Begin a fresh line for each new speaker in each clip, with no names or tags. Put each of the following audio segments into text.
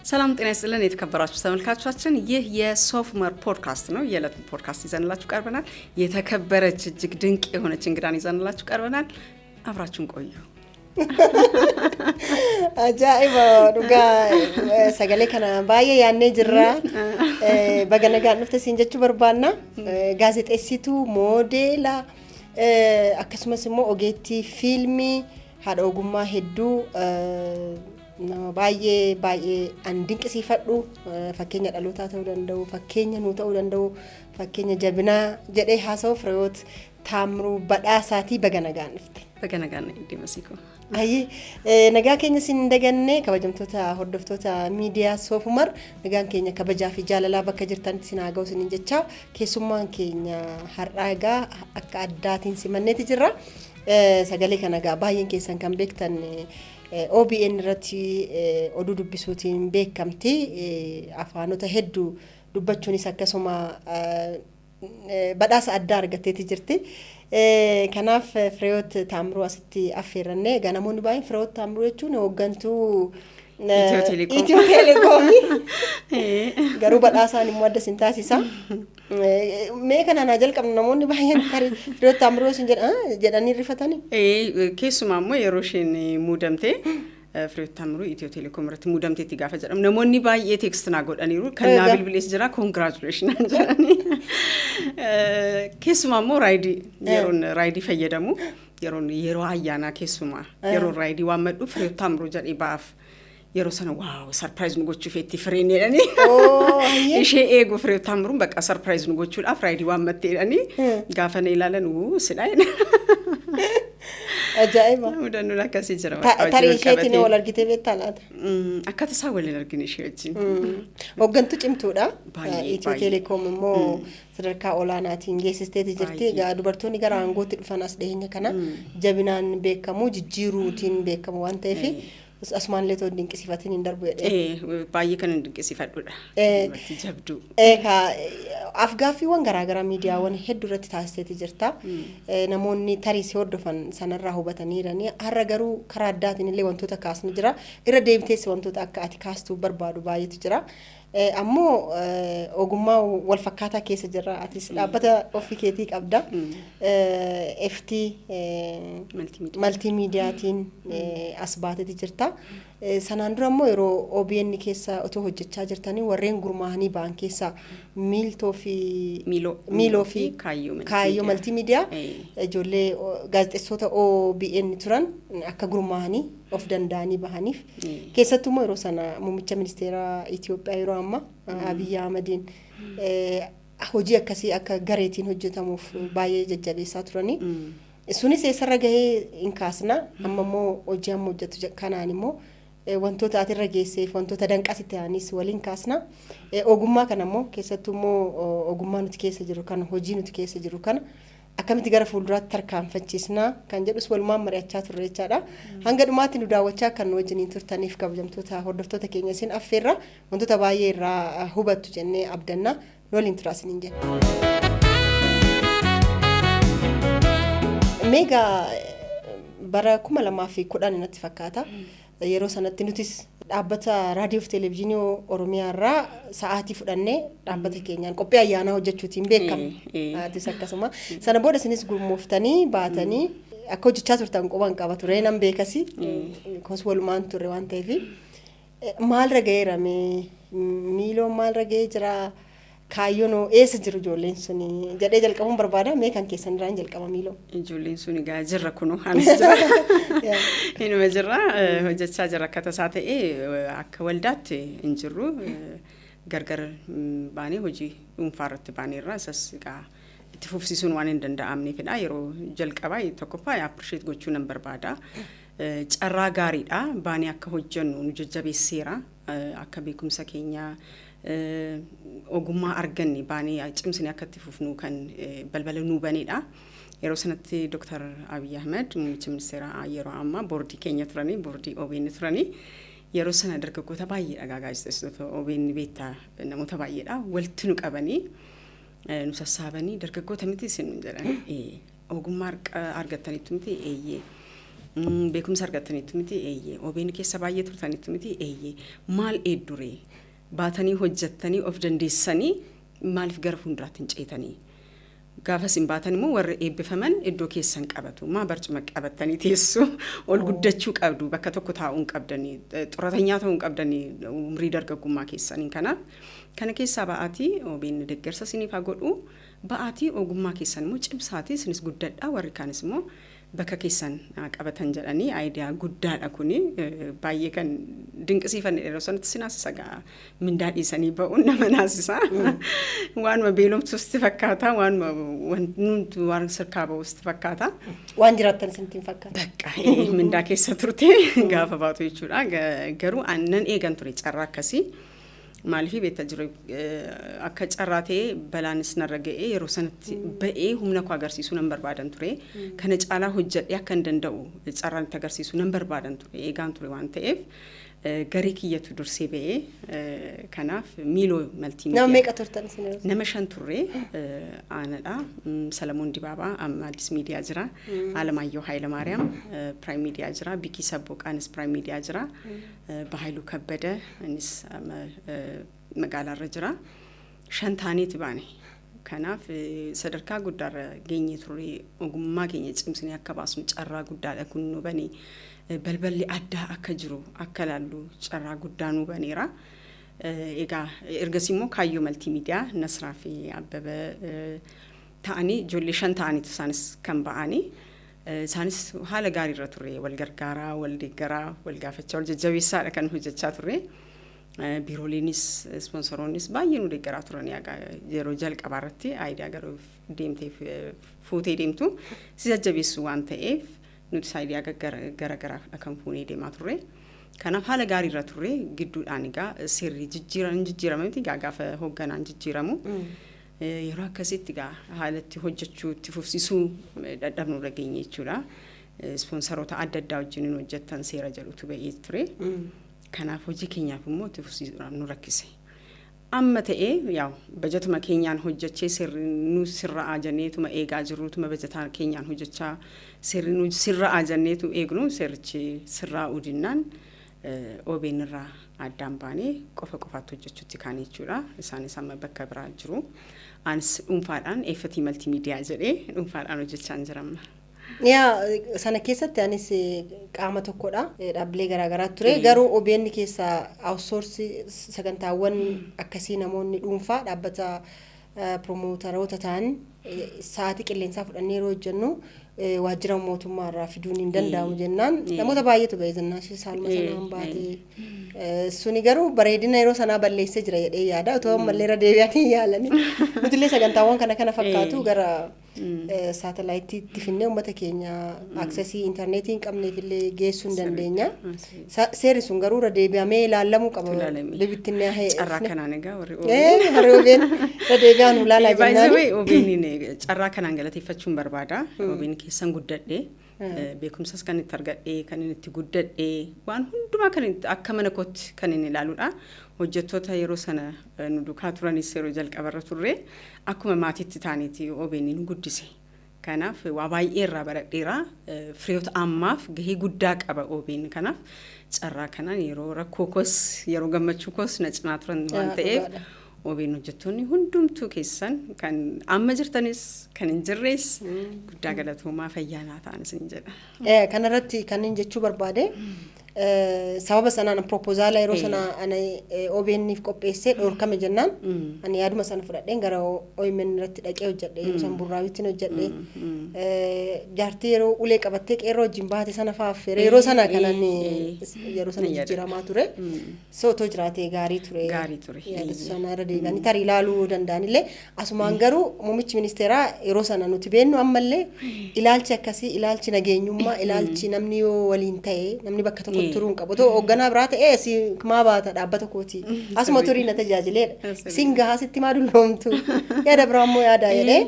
ሰላም ጤና ይስጥልን የተከበራችሁ ተመልካቾቻችን፣ ይህ የሶፍ ዑመር ፖድካስት ነው። የዕለቱን ፖድካስት ይዘንላችሁ ቀርበናል። የተከበረች እጅግ ድንቅ የሆነች እንግዳን ይዘንላችሁ ቀርበናል። አብራችሁን ቆዩ።
Ajaa'iba dhugaa, sagalee kana baay'ee yaannee jirra. Baga nagaan dhufte siin jechuu barbaanna. Gaazexeessituu, moodeela, akkasumas immoo ogeettii fiilmii, haadha ogummaa hedduu, nama baay'ee baay'ee an dinqisiifadhu, fakkeenya dhalootaa ta'uu danda'u, fakkeenya nuu ta'uu danda'u, fakkeenya jabinaa jedhee haasa'u, Fireewoot Taamiruu Badhaasaatii, baga nagaan dhufte.
Baga nagaan deemasiiko.
Ayyee, nagaa keenya siin hin daganne. Kabajamtoota hordoftoota miidiyaa Soof Umar, nagaan keenya kabajaa fi jaalalaa bakka jirtanitti sin haa ga'u isiniin jecha, keessummaan keenya har'aa egaa akka addaatiin simanneeti jirra. Sagalee kana egaa baay'een keessan kan beektan OBN irratti oduu dubbisuutiin beekamti. Afaanota hedduu dubbachuunis akkasuma badhaasa addaa argatteeti jirti. Kanaaf Fireewoot Taamiruu asitti affeerranne. Egaa namoonni baay'een Fireewoot Taamiruu jechuun hooggantuu
Itiyoo Telekoom.
Itiyoo Telekoomii. Garuu badhaasaan immoo adda sin taasisa. Mee kanaan haa jalqabnu, namoonni baay'een tarii Fireewoot Taamiruu isin jedhanii rifatanii.
Keessumaa immoo yeroo isheen muudamte, Fireewoot Taamiruu Itiyoo Telekoom irratti muudamteetti gaafa jedhamu, namoonni baay'ee text naa godhaniiru. Kan naa bilbilees jira, congratulation jedhanii. Keessumaa immoo raayidii yeroon raayidii fayyadamu, yeroon yeroo ayyaanaa, keessumaa yeroo raayidii waammadhu Fireewoot Taamiruu jedhee ba'aaf. Yeroo sana "Wow, surprise nu gochuuf itti fireen" jedhanii ishee eegu. Fireewoot Taamiruun bakka surprise nu gochuudhaaf raayidii waammatte jedhanii gaafa na ilaalan, "Wuu, sidha."
Ajaa'iba.
Mudannoon akkasii jira.
Tarii isheetiin wal argitee beektaa laata?
Akka tasaa waliin argine ishee wajjin.
Hooggantuu cimtuudha.
Baay'ee,
Itiyoo
baay'ee.
Telekoom immoo sadarkaa olaanaatiin geessisteeti jirti.
Baay'ee.
Egaa dubartoonni gara aangootti dhufan as dhiyeenya kana jabinaan beekamu, jijjiiruutiin beekamu waan ta'eef, asumaan illee too dinqisiifatiin hin darbu jedhee.
Baay'ee kan hin dinqisiifadhudha. Dubartii jabduu.
Egaa afgaaffiiwwan garaagaraa miidiyaawwan hedduu irratti taasiseeti jirta. Namoonni tarii si hordofan sanarraa hubataniirani. Har'a garuu karaa addaatiin illee wantoota kaasnu jira. Irra deebitees wantoota akka ati kaastuu barbaadu baay'eetu jira. Ammoo ogummaa wal fakkaataa keessa jirra. Atis dhaabbata ofii keetii qabda. FT
Maltiimiidiyaa.
Maltiimiidiyaatiin as baateeti jirta. Sanaan dura immoo yeroo OBN keessa otoo hojjechaa jirtanii warreen gurmaa'anii ba'an keessaa Miiltoo fi
Miiloo.
Miiloo fi
Kaayyoo.
Kaayyoo Maltiimiidiyaa ijoollee gaazexeessota OBN turan akka gurmaa'anii of danda'anii bahaniif, keessattuu immoo yeroo sana muummicha ministeera Itoophiyaa yeroo ammaa Abiyyi Ahmediin hojii akkasii akka gareetiin hojjetamuuf baay'ee jajjabeessaa turanii. Sunis eessarra gahee hin kaasna. Amma immoo hojii amma hojjetu kanaan immoo wantoota ati irra geesseef, wantoota danqas itti ta'anis waliin kaasna. Ogummaa kana immoo, keessattuu immoo ogummaa nuti keessa jiru kana, hojii nuti keessa jiru kana akkamitti gara fuulduraatti tarkaanfachiisna kan jedhus walumaan mari'achaa turre jechaadha. Hanga dhumaatti nu daawwachaa kan nu wajjiniin turtaniif, kabajamtoota hordoftoota keenya isin affeerra, wantoota baay'ee irraa hubattu jennee abdanna, nu waliin turaa isiniin jenna. Meegaa bara 2010 natti fakkaata. Yeroo sanatti nutis dhaabbata raadiyoo fi televezyiinii Oromiyaa irraa sa'aatii fudhannee dhaabbata keenyaan qophii ayyaanaa hojjechuutiin beekama. Atis akkasuma. Sana booda isinis gurmooftanii baatanii akka hojjechaa turtan quban qaba ture, nan beekasi. Kos walumaan turre waan ta'eef. Maalirra ga'eera mee? Miiloon maalirra ga'ee jira? Kaayyoon eessa jiru ijoolleen suni jedhee jalqabuun barbaada. Mee kan keessan irraan jalqaba, Miiloo.
Ijoolleen sun egaa jirra, kunoo anis jira. Inuma jirra, hojjechaa jirra. Akka tasaa ta'ee akka waldaatti hin jirru, gargar baanee hojii dhuunfaa irratti baaneerra. Isas egaa itti fufsiisuun waan hin danda'amneefidha. Yeroo jalqabaa tokkoffaa appreciate gochuu nan barbaada. Carraa gaariidha. Baanee akka hojjennu nu jajjabeesseera. Akka beekumsa keenyaa, ogummaa arganne baanee cimsine akka itti fufnu kan balbala nuu baneedha. Yeroo sanatti Dr. Abiy Ahmed, muummicha ministeeraa yeroo ammaa, boordii keenya turanii, boordii OBN turanii. Yeroo sana dargaggoota baay'eedha, gaazexeessitoota OBN beektaa, namoota baay'eedha. Walitti nu qabanii, nu sassaabanii, "Dargaggoota miti isin?" jedhan. "Ogummaa argattaniitu miti?" "Eeyyee." Beekumsa argattaniitu miti? Eeyyee. OBN keessa baay'ee turtaniitu miti? Eeyyee. Maal eedduree? Baatanii hojjettanii of dandeessanii maaliif gara fuulduraatti hin ceetanii? Gaafa isin baatan immoo warri eebbifaman iddoo keessan qabatu. Maa barcuma qabattanii teessu? Ol guddachuu qabdu. Bakka tokko taa'uu hin qabdanii. Xuratanyaa ta'uu hin qabdanii umrii dargaggummaa keessanii. Kanaaf kana keessaa ba'aatii OBN deeggarsa isiniif haa godhu. Ba'aatii ogummaa keessan immoo cimsaatii isinis guddadhaa, warri kaanis immoo bakka keessan qabatan jedhanii. Idea guddaadha kuni, baay'ee kan dinqisiifanne. Yeroo sanatti si naasisa gaa, mindaa dhiisanii ba'uun nama naasisa. Waanuma beelomtuusti fakkaata, waanuma waan sirkaa ba'uusti fakkaata.
Waan jiraattan isinitti hin fakkaata.
Bakka mindaa keessa turte gaafa baatu jechuudha. Garuu nan eegan ture carraa akkasii. Maaliif beektaa jiru, akka carraa ta'ee balaanis narra ga'ee yeroo sanatti ba'ee humna koo agarsiisuu nan barbaadan ture. Kana caalaa hojjedhee akka hin danda'u carraan itti agarsiisuu nan barbaadan ture, eegaan ture waan ta'eef garee kiyyatu dursee ba'ee. Kanaaf Miiloo Maltii
Nama meeqa turtan isin yeroo?
Nama shan turre. Aanadha. Salamoon Dibaabaa amma Addis Miidiyaa jira. Alamaayyoo Hayilamaariyaam Piraayim Miidiyaa jira. Bikii Sabboqaanis Piraayim Miidiyaa jira. Bahaayiluu Kabbada innis magaalaarra jira. Shan taaneeti baane. Kanaaf sadarkaa guddaarra geenye turre. Ogummaa keenya cimsinee akka baasnu carraa guddaadha kun nu bane. Balballi addaa akka jiru akka laallu carraa guddaa nu baneera. Egaa ergasii immoo Kaayyoo Maltiimiidiyaa Nasraa fi Abbaba ta'anii, ijoollee shan ta'aniitu isaanis kan ba'anii. Isaanis haala gaariirra turre, wal gargaaraa, wal deeggaraa, wal gaafachaa, wal jajjabeessaadha kan hojjechaa turre. Biiroleenis ispoonsoroonnis baay'ee nu deeggaraa turan. Yeroo jalqabaa irratti idea garuu deemtee fuutee deemtu si jajjabeessu waan ta'eef, nuti idea gara garaadha kan fuunee deemaa turre. Kanaaf haala gaariirra turre. Gidduudhaan egaa seerri jijjiiran jijjiirama miti egaa, gaafa hoogganaan jijjiiramu. Yeroo akkasitti egaa haala itti hojjechuu itti fufsiisuu dadhabnu irra geenye jechuudha. Ispoonsaroota adda addaa wajjin hojjettan seera jedhutu ba'ee ture. Kanaaf hojii keenyaaf immoo itti fufsiisuudhaaf nu rakkise. Amma ta'ee yaa'u bajetuma keenyaan hojjechee seerri nu sirra'aa jenneetuma eegaa jirrutuma, bajataa keenyaan hojjechaa seerri nu sirra'aa jenneetu eegnu, seerrichi sirraa'uu dinnaan OBN irraa addaan baanee qofa qofaatti hojjechuutti kaane jechuudha. Isaanis amma bakka biraa jiru. Anis dhuunfaadhaan Eeffatii Maltiimiidiyaa jedhee dhuunfaadhaan hojjechaa jira amma.
Yaa, sana keessatti anis qaama tokkodha. Dhaabbilee garaagaraa ture. Garuu OBN keessaa outsource sagantaawwan akkasii namoonni dhuunfaa dhaabbata piromootaroota ta'an sa'aatii qilleensaa fudhannee yeroo hojjennu waajjira mootummaa irraa fiduun hin danda'amu jennaan namoota baay'eetu ba'e jennaan saaluma sanaan baatee. Suni garuu bareedina yeroo sanaa balleessee jira jedhee yaada. Otoo ammallee irra deebi'anii yaalanii. Nutillee sagantaawwan kana kana fakkaatu gara saatalaayitiitti finnee uummata keenya access intarneetii hin qabneef illee geessuu hin dandeenya. Seerri sun garuu irra deebi'amee ilaalamuu qaba.
Bibittinnee Carraa kanaan egaa warri
Warri OBN irra deebi'aa nu ilaalaa
jennaan. OBN carraa kanaan galateeffachuun barbaada. OBN keessan guddadhee, beekumsas kan itti argadhee, kan inni itti guddadhee, waan hundumaa kan akka mana kootti kan inni ilaaluudha. Hojjettoota yeroo sana nu duukaa turanis yeroo jalqabarra turre akkuma maatiitti taaneeti OBN nu guddise. Kanaaf waa baay'ee irraa baradheera. Fireeyota ammaaf gahee guddaa qaba OBN. Kanaaf carraa kanaan yeroo rakkoo koos yeroo gammachuu koos na cinaa turan waan ta'eef, OBN hojjettoonni hundumtuu keessan, kan amma jirtanis kan hin jirres, guddaa galatoomaa, fayyaa naa ta'an isin jedha.
Kanarratti kan inni jechuu barbaade, sababa sanaan proposal yeroo sana ani OBN'if qopheessee dhorkame jennaan, ani yaaduma sana fudhadheen gara OMN irratti dhaqee hojjedhe. Yeroo san Burraawittiin hojjedhe. Jaartii yeroo ulee qabattee qeerroo wajjin baate sana fa'aaf yeroo sana kanan yeroo sana jijjiiramaa ture. So otoo jiraatee gaarii ture.
Gaarii ture.
Yaada sana irra deebi'anii tarii ilaaluu danda'anillee. Asumaan garuu muummichi ministeeraa yeroo sana nuti beennu ammallee ilaalchi akkasii, ilaalchi nageenyummaa, ilaalchi namni yoo waliin ta'e namni bakka tokkotti turuu hin qabu. Otoo hoogganaa biraa ta'ee si maa baata dhaabbata kooti, asuma turii na tajaajileedha. Sin gahaa, sitti maa dulloomtu, yaada biraa immoo yaada jedhee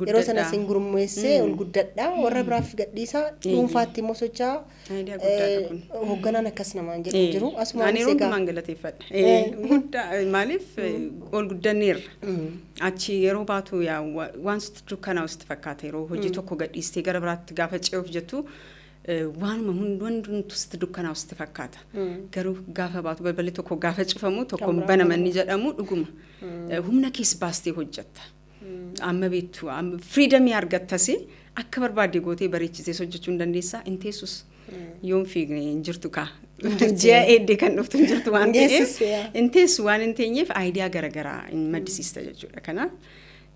yeroo sana sin gurmeessee ol guddadhaa, warra biraaf gadhiisaa, dhuunfaatti immoo socho'aa hoogganaan akkas namaan jedhu jiru.
Asumaan Ani yeroo hundumaan galateeffadha. Guddaa, maaliif ol guddanneerra. Achi yeroo baatu waan sitti dukkanaa sitti fakkaata, yeroo hojii tokko gadhiistee gara biraatti gaafa ce'uuf jettu. Waanuma hundumtu sitti dukkanaa'u sitti fakkaata. Garuu gaafa baatu, balballi tokko gaafa cufamu tokko banama inni jedhamu dhuguma. Humna kees baastee hojjetta. Amma beektu freedom argattas, akka barbaadde gootee bareechitees hojjechuu hin dandeessaa. Hin teessus, yoon fiigne hin jirtu kaa. Ji'a eeddee kan dhuftu hin jirtu waan ta'eef, hin teessu waan hin teenyeef, idea garaagaraa hin maddisiista jechuudha. Kanaaf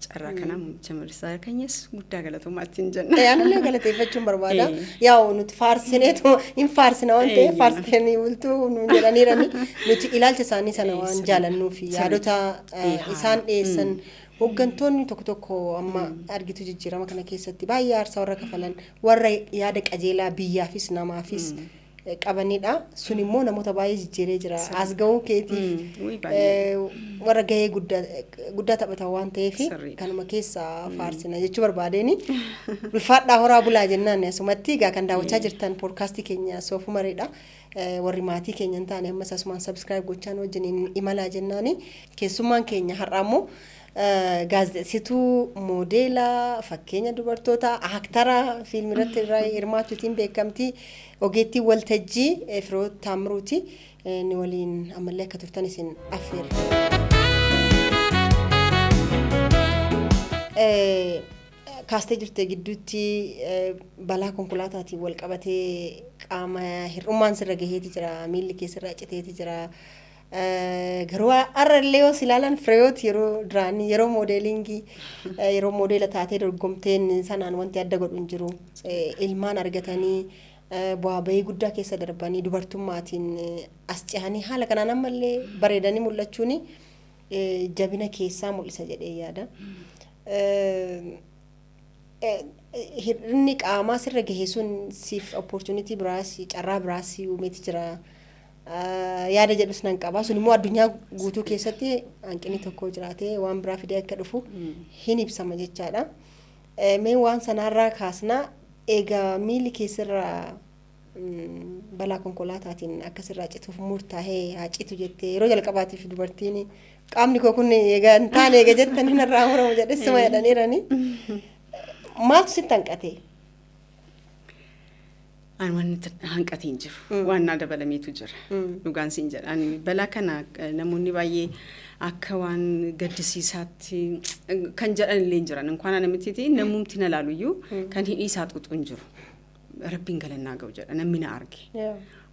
carraa kanaa muummicha ministeera keenyas guddaa galatoomaa ittiin jenna.
Anillee galateeffachuun barbaada. Yaa'u nuti faarsineetu hin faarsina waan ta'eef, faarsitanii bultuu nuun jedhaniirani, nuti ilaalcha isaanii sana waan jaalannuu fi yaadota isaan dhiyeessan, hooggantoonni tokko tokko amma argitu jijjiirama kana keessatti baay'ee aarsaa warra kafalan, warra yaada qajeelaa biyyaafis namaafis qabanidha. Sun immoo namoota baay'ee jijjiiree jira. As gahuu keetiif warra gahee guddaa taphatan waan ta'eef, kanuma keessaa faarsina jechuu barbaadeeni. Ulfaadhaa, horaa bulaa jennaan. Asumatti egaa kan daawwachaa jirtan poodkaastii keenya Soofumareedha. Warri maatii keenya hin taane ammas asumaan subscribe gochaan wajjin imalaa jennaani. Keessummaan keenya har'aa immoo gaazexeessituu, moodeela, fakkeenya dubartoota, aaktara fiilmii irratti hirmaachuutiin beekamtii, ogeettii waltajjii Firoot Taammiruuti. Ni waliin ammallee akka turtan isin affeerra. Kaastee jirte gidduutti, balaa konkolaataatiin wal qabatee qaama hir'ummaan sirra gaheeti jira, miilli keessarraa citeeti jira. Garuu har'a illee yoo si ilaalan, Fireewoot yeroo duraanii, yeroo modeling, yeroo moodeela taatee dorgomteen sanaan wanti adda godhu hin jiru. Ilmaan argatanii, bu'aa bahii guddaa keessa darbanii, dubartummaatiin as cehanii, haala kanaan ammallee bareedanii mul'achuun jabina keessaa mul'isa jedhee yaada. Hir'inni qaamaa sirra gahe sun siif opportunity biraas, carraa biraas uumeeti jira yaada jedhus nan qaba. Sun immoo addunyaa guutuu keessatti hanqinni tokko jiraatee waan biraa fidee akka dhufu hin ibsama jechaadha. Mee waan sanaarraa kaasnaa, egaa miilli keessirraa balaa konkolaataatiin akkasirraa cituuf murtaa'ee, haa citu jettee, yeroo jalqabaatiif dubartiin qaamni koo kun egaa hin taane eega jettanii narraa muramu jedhessuma jedhaniirani. Maaltu sitti hanqate?
Ani wanti hanqatee hin jiru. Waan naa dabalameetu jira. Dhugaan siin jedha. Ani balaa kana namoonni baay'ee akka waan gaddisiisaatti kan jedhan illee hin jiran. Inkwaan ana mitiiti, namumti na laalu iyyuu kan hidhii isaa xuuxu hin jiru. Rabbiin galannaa ga'u jedha namni na arge.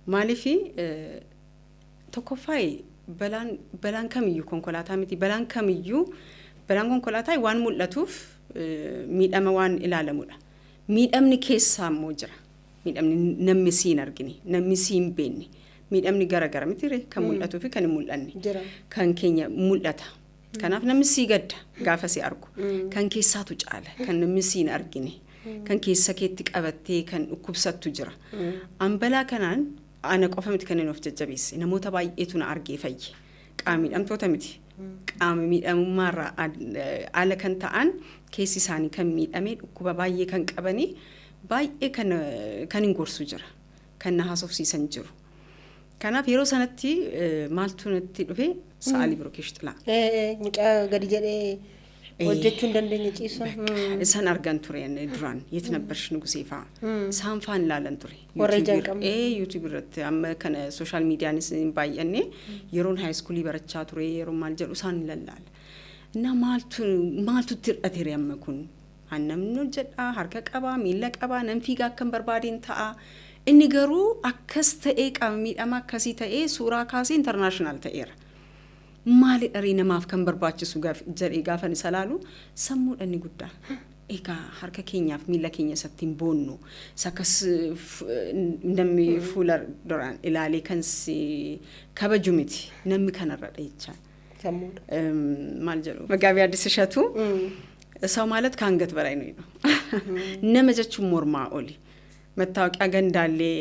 Maaliifi, tokkoffaayi balaan kamiyyuu, konkolaataa miti, balaan kamiyyuu, balaan konkolaataa waan mul'atuuf miidhama waan ilaalamudha. Miidhamni keessaa immoo jira. Miidhamni namni siin argine, namni siin beekne, miidhamni gara gara miti kan mul'atuu fi kan hin mul'anne. Kan keenya mul'ata. Kanaaf namni sii gadda gaafa si argu. Kan keessaatu caala, kan namni siin argine. Kan keessa keetti qabattee kan dhukkubsattu jira. An balaa kanaan ana qofa miti kan inni of jajjabeesse. Namoota baay'eetu na argee fayye. Qaama miidhamtoota miti. Qaama miidhamummaarraa ala kan ta'an, keessi isaanii kan miidhame, dhukkuba baay'ee kan qabanii, baay'ee kan hin gorsu jira. Kan na haasofsiisan jiru. Kanaaf yeroo sanatti maaltu natti dhufe? Sa'aalii Birokeesh Xilaa.
Mucaa gadi jedhee hojjechuu hin dandeenye ciisuun.
Isaan argan ture duraan, Yeetnabbarsh Nugusee fa'aa. Isaan fa'aan ilaalan ture.
Warra ija hin qabne.
YouTube irratti, amma kana social medianis hin baay'anne, yeroon high school barachaa ture, yeroo maal jedhu isaan lallaala. Na maaltu itti hir'ateere amma kun? An namni hojjedhaa, harka qabaa, miila qabaa, nan fiigaa, akkan barbaadeen ta'a. Inni garuu akkas ta'ee, qaama miidhama akkasii ta'ee, suuraa kaasee international ta'eera. Maali dharee namaaf kan barbaachisu jedhee gaafan isa laalu, sammuudha inni guddaa. Egaa harka keenyaaf miila keenya isatti hin boonnu. Isa akkas namni fuula duraan ilaalee kan si kabaju miti. Namni kanarra jechaa.
Sammuudha.
Maal jedhu? መጋቢ አዲስ እሸቱ ሰው ማለት ከአንገት በላይ ነው ይሉ። Nama jechuun mormaa oli. Mattaawoqiyaa gandaallee,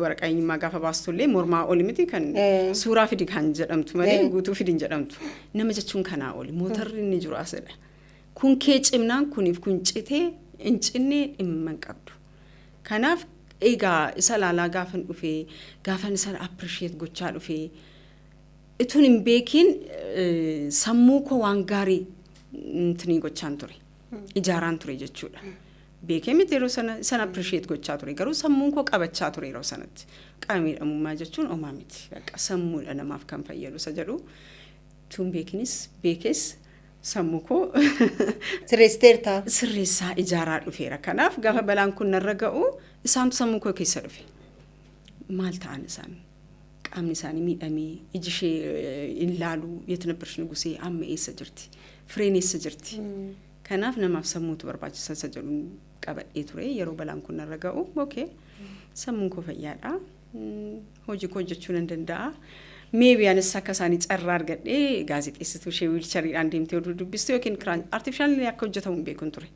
waraqaa eenyummaa gaafa baastullee mormaa oli miti kan suuraa fidi kan jedhamtu malee guutuu fidi hin jedhamtu. Nama jechuun kanaa oli. Mootarri inni jiru asidha. Kun kee cimnaan kuniif kun citee hin cinnee dhimma hin qabdu. Kanaaf egaa isa laalaa gaafan dhufee, gaafan isa appreciate gochaa dhufee, ituun hin beekiin sammuu koo waan gaarii intinii gochaan ture. Ijaaraan ture jechuudha. Beekee miti yeroo sana sana appreciate gochaa ture, garuu sammuun koo qabachaa ture yeroo sanatti. Qaama miidhamummaa jechuun homaa miti. Bakka sammuudha namaaf kan fayyadu isa jedhu tun beekinis beekes sammuu koo
Sirreessiteerta.
Sirreessaa ijaaraa dhufeera. Kanaaf gaafa balaan kun narra ga'u isaantu sammuu koo keessa dhufe. Maal ta'an isaan? Qaamni isaanii miidhamee, iji ishee hin laalu, Yeetnabbarsh Nugusee amma eessa jirti? Fireen eessa jirti? Kanaaf namaaf sammuutu barbaachisa isa jedhuun qabadhee ture. Yeroo balaan kun narra ga'u, okay, sammuun koo fayyaadha. Hojii koo hojjechuu nan danda'a. Maybe anis akka isaanii carraa argadhee gaazexeessituu ishee wheelchairiidhaan deemtee oduu dubbistu yookiin artificialii akka hojjetamu hin beekun ture.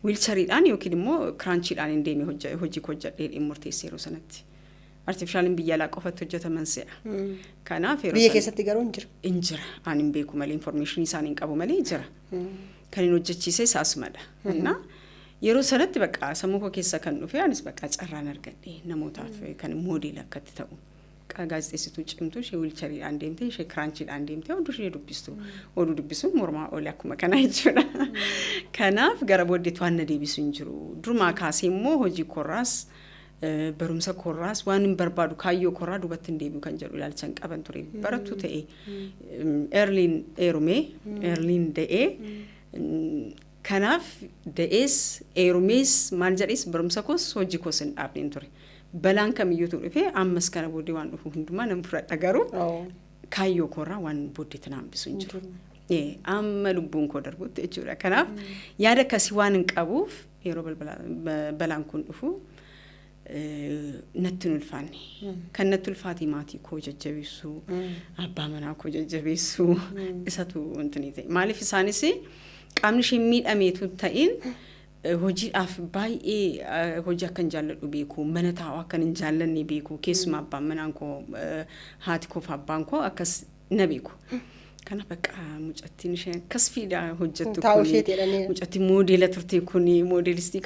Wheelchairiidhaan yookiin immoo crutchiidhaan hin deeme hojii koo hojjedhee dhimma murteessee yeroo sanatti. Artificialiin biyya alaa qofatti hojjetaman se'a. Kanaaf yeroo
Biyya keessatti garuu hin jira.
Hin jira. Ani hin beeku malee, informationii isaanii hin qabu malee jira. Kan hin hojjechiise isaasumadha. Innaa yeroo sanatti bakka sammuu koo keessa kan dhufe, anis bakka carraan argadhe namootaaf kan model akkatti ta'u. Gaazexeessituu cimtuu ishee wheelchairiidhaan deemtee, ishee crutchiidhaan deemtee oduu ishee dubbistu. Oduu dubbisuun mormaa oole akkuma kana jechuudha. Kanaaf gara booddeetti waan na deebisu hin jiru. Durumaa kaasee immoo hojii korraas, barumsa korraas, waan hin barbaadu kaayyoo korraa duubatti hin deebi'u kan jedhu ilaalcha hin qaban ture. Barattuu ta'e earlyn heerumee, earlyn da'ee. Kanaaf da'ees heerumees maal jedhees barumsa koos hojii koos hin dhaabneen ture. Balaan kamiyyuutu dhufee ammas kana booddee waan dhufu hundumaa nan fudhadha, garuu kaayyoo koorraa waan booddeetti na hambisu hin jiru. Amma lubbuun koo darbutti jechuudha. Kanaaf yaada akkasii waan hin qabuuf yeroo balaan kun dhufu natti hin ulfaanne. Kan natti ulfaate maatii koo jajjabeessuu, abbaa manaa koo jajjabeessuu isatu wanti ni ta'e. Maaliif isaanis qaamni ishee miidhameetu ta'in hojiidhaaf baay'ee hojii akkan jaalladhu beeku, mana taa'u akkan hin jaallanne beeku, keessumaa abbaan manaan koo, haati koo fi abbaan koo akkas na beeku. Kana bakka mucattiin ishee akkas fiidhaa hojjettu
kuni,
mucattiin moodeela turte kuni, moodeelistii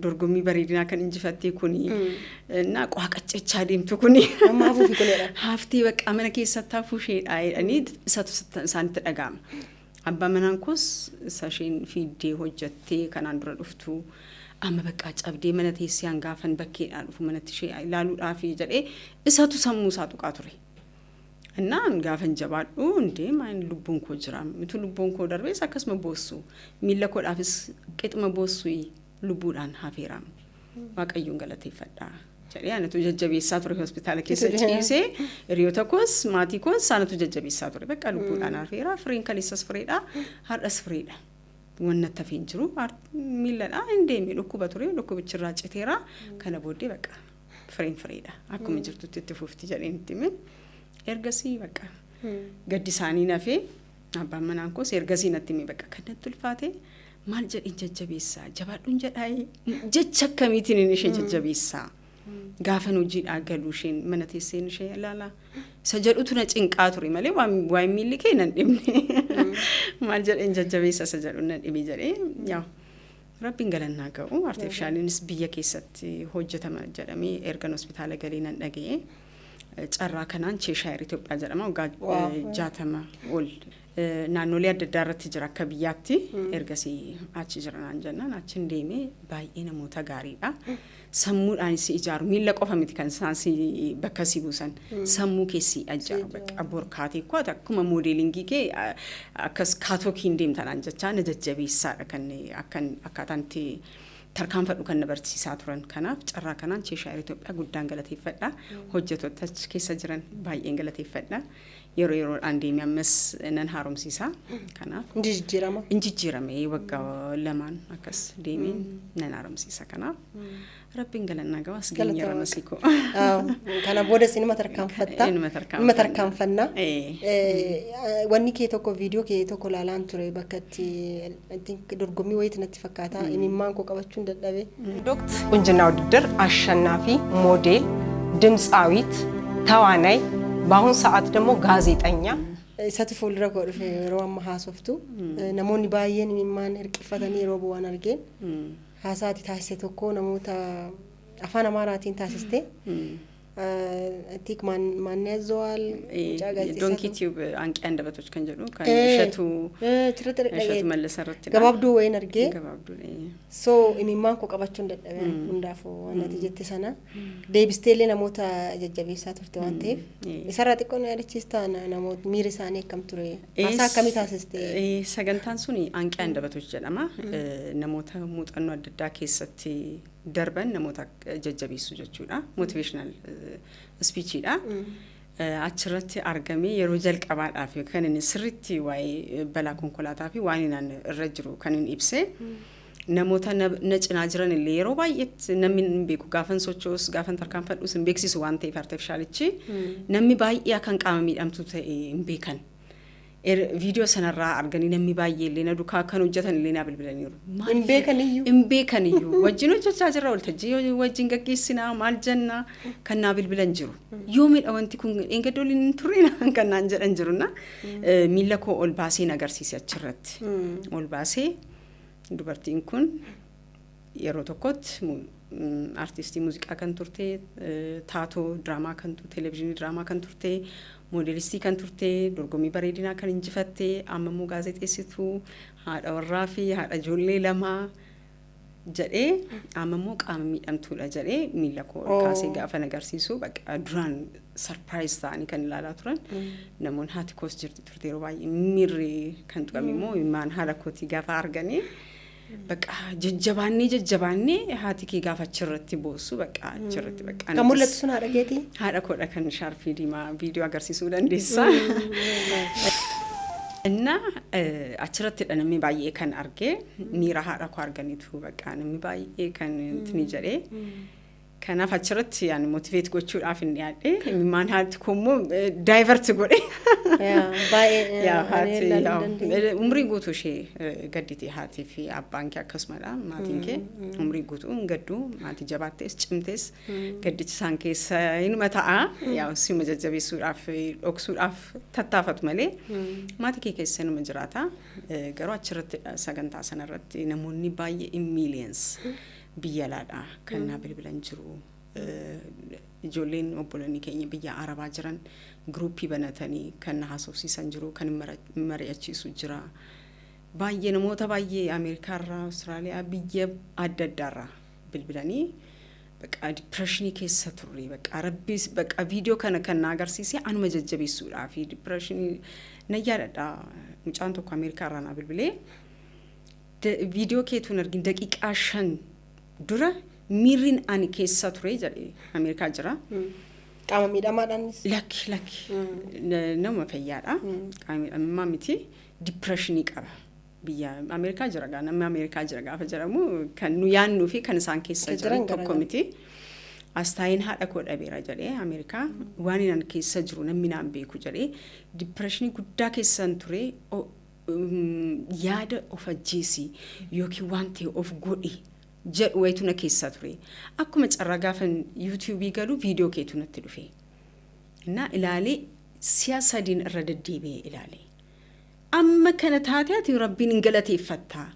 dorgommii bareedinaa kan injifatte kuni, na waaqaccachaa deemtu kuni haftee bakka mana keessatti hafuu isheedha jedhanii isatu isaanitti dhaga'ama. Abbaan manaan koos isa isheen fiiddee hojjettee kanaan dura dhuftu amma bakka cabdee mana teessee hangaafan bakkeedhaa dhufu manatti ishee ilaaluudhaaf jedhee isatu sammuu isaa tuqaa ture. Innaan gaafan jabaadhu hundee maan lubbuun koo jira. Mitu lubbuun koo darbees akkasuma boossu. Miila koodhaafis qixuma boossu, lubbuudhaan hafeera. Waaqayyoon galateeffadha jedhee anatu jajjabeessaa ture hospitaala keessa ciisee. Hiriyoota koos maatii koos anatu jajjabeessaa ture. Bakka lubbuudhaan hafeera. Fireen kaleessas fireedha. Har'as fireedha. Wanna tafee hin jiru. Miiladha hin deemne, dhukkuba ture, dhukkubichirraa citeera. Kana booddee bakka fireen fireedha. Akkuma jirtutti itti fufti jedheen itti hime. Ergasii bakka gaddi isaanii nafee, abbaan manaan koos ergasii natti hime. Bakka kan natti ulfaate maal jedheen jajjabeessaa, jabaadhuun jedhaa, jecha akkamiitiin inni ishee jajjabeessaa, gaafan hojiidhaa galuu isheen mana teesseen ishee ilaalaa isa jedhutu na cinqaa ture malee waan miilli kee nan dhibne, maal jedheen jajjabeessa isa jedhu na dhibe jedhee. Yaa Rabbiin galannaa ga'u, artificialiinis biyya keessatti hojjetama jedhamee ergan hospitaala galee nan dhaga'e. Carraa kanaan Cheshire Itoophiyaa jedhama, waggaa 60 ol naannolee adda addaa irratti jira akka biyyaatti. Ergasii achi jira naan jennaan achi hin deemee. Baay'ee namoota gaariidha. Sammuudhaan si ijaaru, miilla qofa miti kan isaan si bakka si buusan, sammuu keessi ijaaru. Bakka borkaatee koo akkuma modelingii kee akkas catwalkiin deemta naan jechaa na jajjabeessaadha kan akkan akkaataan itti tarkaanfadhu kan na barsiisaa turan. Kanaaf carraa kanaan Cheshire Itoophiyaa guddaan galateeffadha. Hojjettoota achi keessa jiran baay'een galateeffadha. Yeroo yeroodhaan deemee ammas nan haaromsiisa. Kanaaf
Inji jijjiirama.
In jijjiirame, waggaa 2n akkas deemeen nan haaromsiisa. Kanaaf Rabbiin galannaa gabaas geenyeerra, masiikoo.
Kana booda isin tarkaanfatta.
Inuma
Inuma tarkaanfannaa. Wanni kee tokko, viidiyoo kee tokko ilaalaan ture, bakka itti I think dorgommii wayiitti natti fakkaata, imimmaan koo qabachuun dadhabe.
ወቅት ቁንጅና ውድድር አሸናፊ ሞዴል፣ ድምፃዊት፣ ተዋናይ፣ በአሁን ሰዓት ደግሞ ጋዜጠኛ።
Isatu fuuldura koo dhufe yeroo amma haasoftu. Namoonni baay'een imimmaan hirqifatanii yeroo bu'an argeen. Haasaa ati taasiste tokko namoota afaan Amaaraatiin taasiste. Tik ማን ያዘዋል?
Donkey Tube አንቂ አንደበቶች kan jedhu kan Ishatu
Ishatu
Mallasa irratti.
Gabaabduu wayiin argee.
Gabaabduu.
So imimmaan koo qabachuu hin dadhabe hundaafuu waan ati jette sana deebisteellee namoota jajjabeessaa turte waan ta'eef isarraa xiqqoo nu yaadachiistaa, namoota miira isaanii akkam ture, haasaa akkamii taasiste?
Sagantaan sun አንቂ አንደበቶች jedhama. Namoota muuxannoo adda addaa keessatti darban namoota jajjabeessu jechuudha. Motivational speechiidha. Achirratti argamee yeroo jalqabaadhaaf kan inni sirriitti waa'ee balaa konkolaataa fi waan inni irra jiru kan inni ibse. Namoota na cinaa jiran illee yeroo baay'eetti namni hin beeku, gaafan socho'us gaafan tarkaanfadhus hin beeksisu waan ta'eef artificialichi namni baay'ee akkan qaama miidhamtuu ta'e hin beekan. Viidiyoo sanarraa arganii namni baay'ee illee na duukaa kan hojjetan illee na bilbilaniiru.
Hin beekan iyyuu.
Hin beekan iyyuu. Wajjin hojjechaa jirra, waltajjii wajjin gaggeessinaa, maal jennaa, kan naa bilbilan jiru. Yoomidha wanti kun, dheengaddooliin hin turre kan naan jedhan jiruna. Miila koo ol baasee na agarsiise achirratti. Ol baasee, dubartiin kun yeroo tokkotti artistii muuziqaa kan turte, taatoo diraamaa kan turte, televezyiinii diraamaa kan turte, moodelistii kan turte, dorgommii bareedinaa kan injifatte, amma immoo gaazexeessituu, haadha warraa fi haadha ijoollee lamaa jedhee, amma immoo qaama miidhamtuudha jedhee miila koo ol kaasee gaafa agarsiisu, bakka duraan surprise ta'anii kan ilaalaa turan namoonni, haati koos jirti turte, yeroo baay'ee miirri kan tuqame immoo imimmaan haadha kootii gaafa arganii, bakka jajjabaannee jajjabaannee haati kee gaafa achirratti boossu, bakka achirratti bakka.
Kan mul'atu sun haadha keetii?
Haadha koodha kan shaarfii diimaa, viidiyoo agarsiisuu dandeessa. እና achirrattidha namni baay'ee kan argee, miira haadha koo arganiitu bakka namni baay'ee kan intini jedhee. Kanaaf achirratti ani motivate gochuudhaaf hin dhiyaadhe, imimmaan haati koo immoo divert godhe.
Baay'ee.
Umrii guutuu ishee gaddite, haatii fi abbaan kee akkasumadha, maatiin kee umrii guutuu hin gaddu, maatii jabaattees cimtees gaddichi isaan keessa inuma ta'a, yaa sima jajjabeessuudhaaf dhoksuudhaaf tattaafatu malee maatii kee keessa inuma jiraata. Garuu achirratti sagantaa sanarratti namoonni baay'ee, millions, biyya alaadha kan naa bilbilan jiru. Ijoolleen obbolonni keenya biyya Arabaa jiran giruuppii banatanii kan na haasofsiisan jiru, kan mari'achiisu jira. Baay'ee namoota baay'ee Ameerikaarraa, Awustiraaliyaa, biyya adda addaarraa bilbilanii, bakka depressionii keessa turre, bakka Rabbiis bakka viidiyoo kana kan na agarsiise anuma jajjabeessuudhaa fi depressionii na yaadadha. Mucaan tokko Ameerikaarraa na bilbilee, viidiyoo keetuun argin daqiiqaa 5 dura miirriin ani keessa ture jedhe, Ameerikaa jira.
Qaama miidhamaadhaanis?
Lakki, lakki, nama fayyaadha. Qaama miidhamummaa miti, depressionii qaba. Biyya Ameerikaa jira gaa, namni Ameerikaa jira gaafa jedhamu kan nu yaannuu fi kan isaan keessa jiran tokko miti. Astaayin haadha koo dhabeera jedhee, Ameerikaa waan inni keessa jiru namni naan beeku jedhee, depressionii guddaa keessan ture, yaada of ajjeesii yookiin waan ta'e of godhi jedhu wayitu na keessa ture. Akkuma carraa gaafa YouTubeii galu viidiyoo keetu natti dhufe. Innaa ilaalee, si'a sadiin irra deddeebi'ee ilaalee. Amma kana taate ati Rabbiin hin galateeffattaa.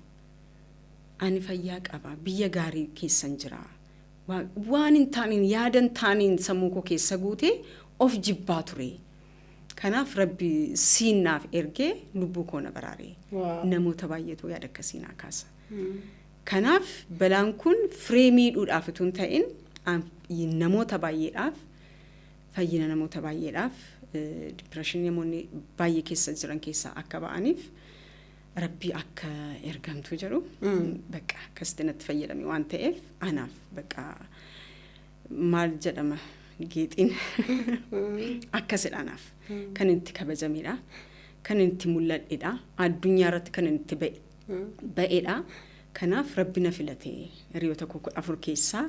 Ani fayyaa qaba, biyya gaarii keessan jira. Waan hin taaniin, yaada hin taaniin sammuu koo keessa guutee of jibbaa ture. Kanaaf Rabbi siinnaaf ergee lubbuu koo na baraare. Namoota baay'eetu yaada akkasii naa kaasa. Kanaaf balaan kun firee miidhuudhaaf utuu hin ta'in namoota baay'eedhaaf fayyina, namoota baay'eedhaaf depressionii namoonni baay'ee keessa jiran keessaa akka ba'aniif Rabbi akka ergamtuu jedhu bakka akkasitti natti fayyadame waan ta'eef, anaaf bakka maal jedhama, geexiin akkasidha, anaaf kan itti kabajamedha, kan itti mul'adhedha, addunyaa irratti kan itti ba'edha. Kanaaf Rabbi na filatee, hiriyoota koo 14 keessaa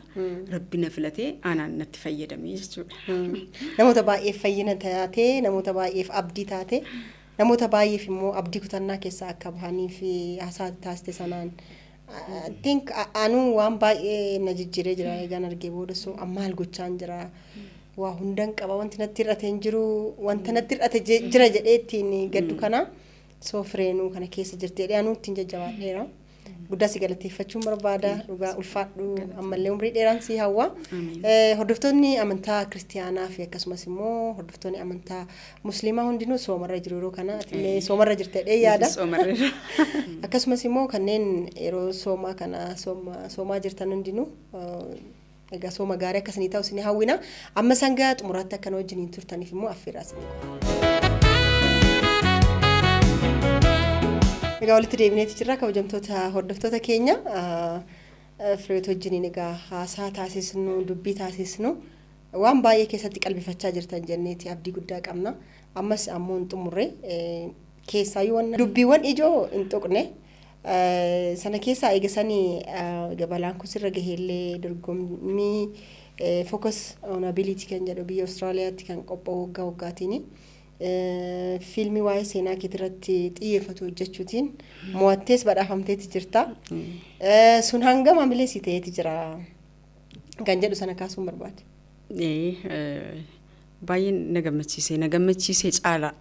Rabbi na filatee anaan natti fayyadame jechuudha.
Namoota baay'eef fayyina taatee, namoota baay'eef abdii taatee, namoota baay'eef immoo abdii kutannaa keessaa akka bahanii fi haasaa taasiste sanaan. I think anuu waan baay'ee na jijjiiree jira eegaan argee booda. So maal gochaan jira, waa hundan qaba, wanti natti hir'ate hin jiru, wanta natti hir'ate jira jedhee ittiin gaddu kana, so fireenuu kana keessa jirti jedhee anuu ittiin jajjabaadheera. Guddaa si galateeffachuun barbaada. Dhugaa ulfaadhu, ammallee umrii dheeraan si hawwa. Hordoftoonni amantaa kiristiyaanaa fi akkasumas immoo hordoftoonni amantaa musliimaa hundinuu soomarra jiru yeroo kana. Atillee soomarra jirta jedhee yaada. Akkasumas immoo kanneen yeroo soomaa kana soomaa jirtan hundinuu egaa sooma gaarii akkasii ta'u isin hawwina. Amma sangaa xumuraatti akkana wajjiniin turtaniif immoo affeerraa isinii. Egaa walitti deebineeti jirra, kabajamtoota hordoftoota keenya. Fireet wajjiniin egaa haasaa taasisnu, dubbii taasisnu waan baay'ee keessatti qalbifachaa jirtan jenneeti abdii guddaa qabna. Ammas ammoo hin xumurre, keessaayyuu waan dubbiiwwan ijoo hin tuqne. Sana keessaa eegasanii balaan kun sirra gaheellee dorgommii Focus on Ability kan jedhu biyya Awustiraaliyaatti kan qophaa'u waggaa waggaatiini. Fiilmii waa'ee seenaa keetii irratti xiyyeeffatu hojjechuutiin mo'attees badhaafamteeti jirta. Sun hangam hamilee si ta'eeti jira kan jedhu sana kaasuun barbaade.
Baay'ee na gammachiise, na gammachiise caala.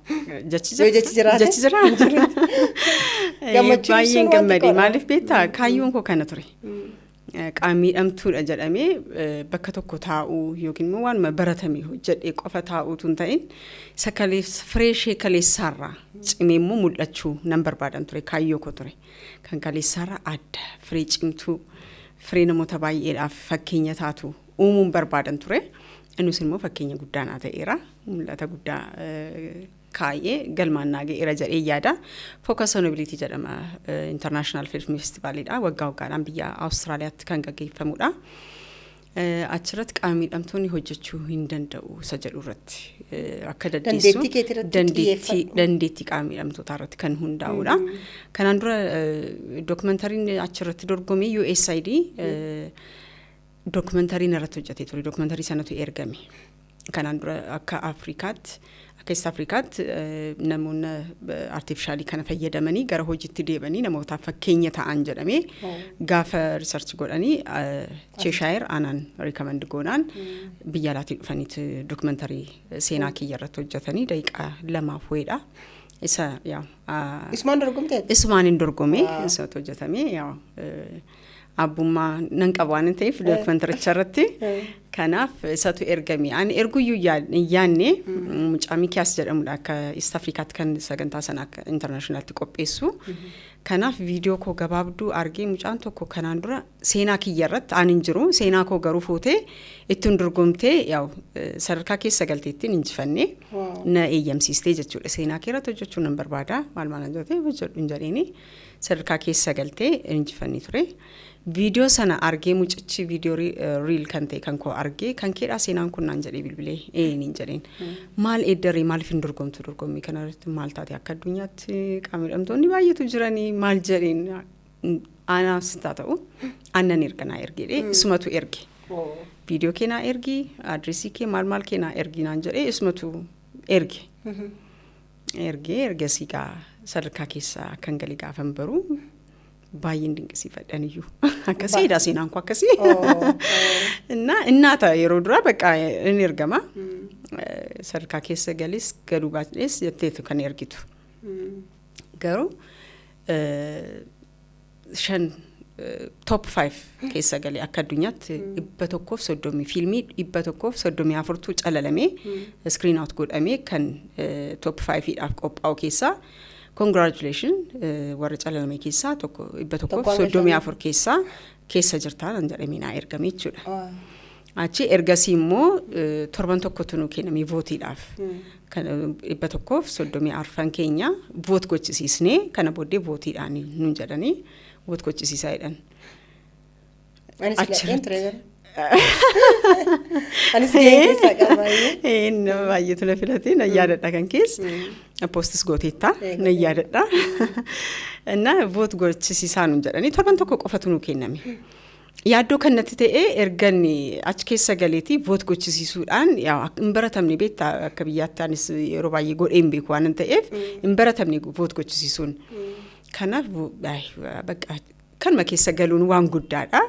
Jechi jira? Jechi jiraate?
Jechi jira?
Gammachuun
Baay'een
sun waan
gammade.
xiqqoodha.
Maaliif beektaa? Kaayyoon koo kana ture. Qaama miidhamtuudha jedhamee bakka tokko taa'uu yookiin immoo waanuma baratame hojjedhee qofa taa'uutu hin ta'in, isa firee ishee kaleessaarraa cimee immoo mul'achuu nan barbaadan ture, kaayyoo koo ture. Kan kaleessaarraa adda firee cimtuu, firee namoota baay'eedhaaf fakkeenya taatu uumuun barbaadan ture. Innis immoo fakkeenya guddaa naa ta'eera. Mul'ata guddaa kaayee galmaan naa ga'eera jedhee yaada. Focus on Ability jedhama, International Film Festivalidha. Waggaa waggaadhaan biyya Awustiraaliyaatti kan gaggeeffamudha. Achirratti qaama miidhamtoonni hojjechuu hin danda'u isa jedhu irratti akka dandeessu
Dandeettii keetii irratti xiyyeeffadhu.
Dandeettii qaama miidhamtootaa irratti kan hundaa'udha. Kanaan dura dookumentariin achirratti dorgome USAID dookumentariin irratti hojjetee ture. Dookumentarii sanatu ergame. Kanaan dura akka Afrikaatti, akka East Afrikaatti namoonni artificial kana fayyadamanii gara hojiitti deebanii namootaaf fakkeenya ta'an jedhamee gaafa research godhanii Cheshire aanaan recommend goonaan biyya alaatii dhufaniitu dookumentarii seenaa kiyya irratti hojjetanii daqiiqaa 2f wayiidha. Isa yaa
Isumaan dorgomteet?
Isumaan hin dorgome, isatu hojjetame. Yaa abbummaa nan qaba waan ta'eef dookumentaricha irratti. Kanaaf isatu ergame. Ani erguyyuu hin yaadne. Mucaa Mikiyaas jedhamudha akka East Afrikaatti kan sagantaa sana akka internationaltti qopheessu. Kanaaf viidiyoo koo gabaabduu argee mucaan tokko kanaan dura seenaa kiyya irratti ani hin jiru, seenaa koo garuu fuutee ittiin dorgomtee yaa'u sadarkaa keessa galteettiin injifannee na eeyyamsiistee jechuudha. Seenaa kee irratti hojjechuu nan barbaada, maal maal jettee, hojjedhu hin jedheeni, sadarkaa keessa galtee injifannee ture. Viidiyoo sana argee mucichi viidiyoo reel kan ta'e kan koo argee, kan keedhaa seenaan kun naan jedhee bilbilee, ee niin jedheen. Maal eeddaree, maaliif hin dorgomtu dorgommii kana irratti, maal taate, akka addunyaatti qaama miidhamtoonni baay'eetu jiranii maal jedheen, anaas haa ta'u aannan erga naa ergeedhe, isumatu erge. Viidiyoo kee naa ergi, adreesii kee maal maal kee naa ergi naan jedhee, isumatu erge. Ergee ergasii gaa sadarkaa keessaa kan galee gaafan baruu baay'een dinqisiifadhan iyyuu. Akkasii dha seenaan koo akkasii. Innaata yeroo duraa bakka inni ergama. Sadarkaa keessa galis galuu baadhees jetteetu kan ergitu. Garuu shan top 5 keessa galee, akka addunyaatti 130 fiilmii 134tu calalamee screen out godhamee kan top 5dhaaf qophaa'u keessaa, congratulation, warra calalame keessaa tokko 134 keessaa keessa jirtaa nan jedhamee naa ergame jechuudha. Achi ergasii immoo torban tokkotu nu kenname voteiidhaaf. 134 keenya vote gochisiisnee kana booddee voteiidhaan nun jedhanii vote gochisiisaa jedhan.
Anis filadheen ture gara. Anis gahee keessaa qaba.
Nama baay'eetu na filatee, na yaadadha kan keessa. Postis gooteetta na yaadadha. Na vote gochisiisaa nun jedhanii torban tokko qofatu nu kenname. Yaaddoo kan natti ta'e ergan achi keessa galeetii vote gochisiisuudhaan hin baratamne beektaa, akka biyyaatti anis yeroo baay'ee godhee hin beeku waan ta'eef hin baratamne vote gochisiisuun. Kanaaf bakka kanuma keessa galuun waan guddaadha.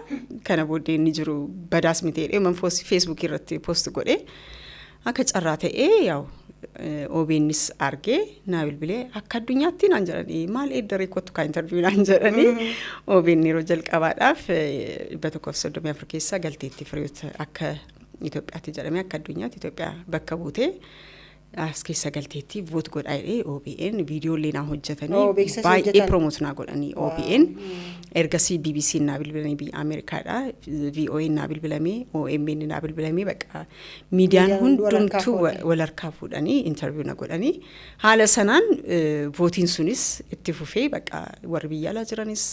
Kana booddee inni jiru badaas miti jedhee man Facebookii irratti post godhee akka carraa ta'ee yaa'u OBNs argee naa bilbilee, "Akka addunyaatti," naan jedhanii, "maal eeddaree, kottu kaa interview," naan jedhanii. OBN yeroo jalqabaadhaaf 134 keessa galteetti Fireewoot akka Itoophiyaatti jedhamee, akka addunyaatti Itoophiyaa bakka buutee as keessa galteetti, vote godhaa jedhee OBN viidiyoolee naa hojjetanii baay'ee promote naa godhanii OBN. Ergasii BBC naa bilbilanii, biyya Ameerikaadha. VOA naa bilbilamee, OMN naa bilbilamee, bakka miidiyaan hundumtuu wal harkaa fuudhanii interview na godhanii, haala sanaan vootiin sunis itti fufee, bakka warri biyya alaa jiranis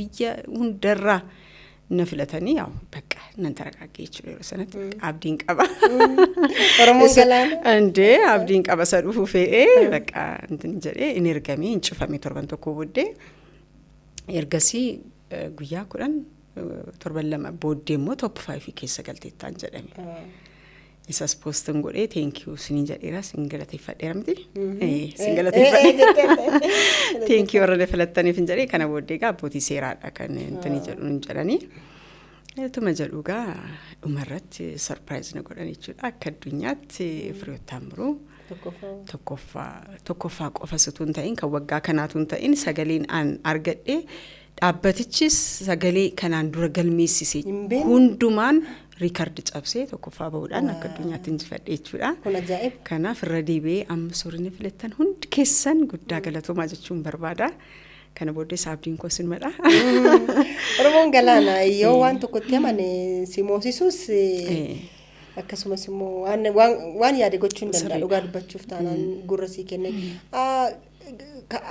biyya hundarraa na filatanii, yaa'u bakka nan taragaagge jechuudha yeroo sanatti, abdiin qaba.
Oromoon galaana.
Indee, abdiin qaba, isa dhufu fe'ee bakka intin jedhee hin ergamee, hin cufame torban tokko booddee. Ergasii guyyaa 10, torban 2 booddee immoo top five keessa galteettaan jedhame. Isas post-in godhee, "Thank you" siniin jedheera, sin galateeffadheera miti? Sin galateeffadhe. "Thank you warra na filattaniif," hin jedhee. Kana booddee egaa abbootii seeraadha kan intini jedhu hin jedhanii. Ituma jedhu egaa dhumarratti surprise na godhan jechuudha. Akka addunyaatti Fireewoot Taammiruu tokkoffaa. Tokkoffaa qofa utuu hin ta'in, kan waggaa kanaatu hin ta'in, sagaleen an argadhe dhaabbatichis sagalee kanaan dura galmeessise hundumaan record cabsee tokkoffaa bahuudhaan akka addunyaatti injifadhe jechuudha.
Kun ajaa'iba.
Kanaaf irra deebi'ee amma suurri filattan hundi keessan guddaa galatoomaa jechuun barbaada. Kana booddees abdiin koo sin madha.
Oromoon galaana, yoo waan tokkotti amane si moosisus, akkasumas immoo waan yaade gochuu hin danda'a, dhugaa dubbachuuf taanaan gurra sii kenne.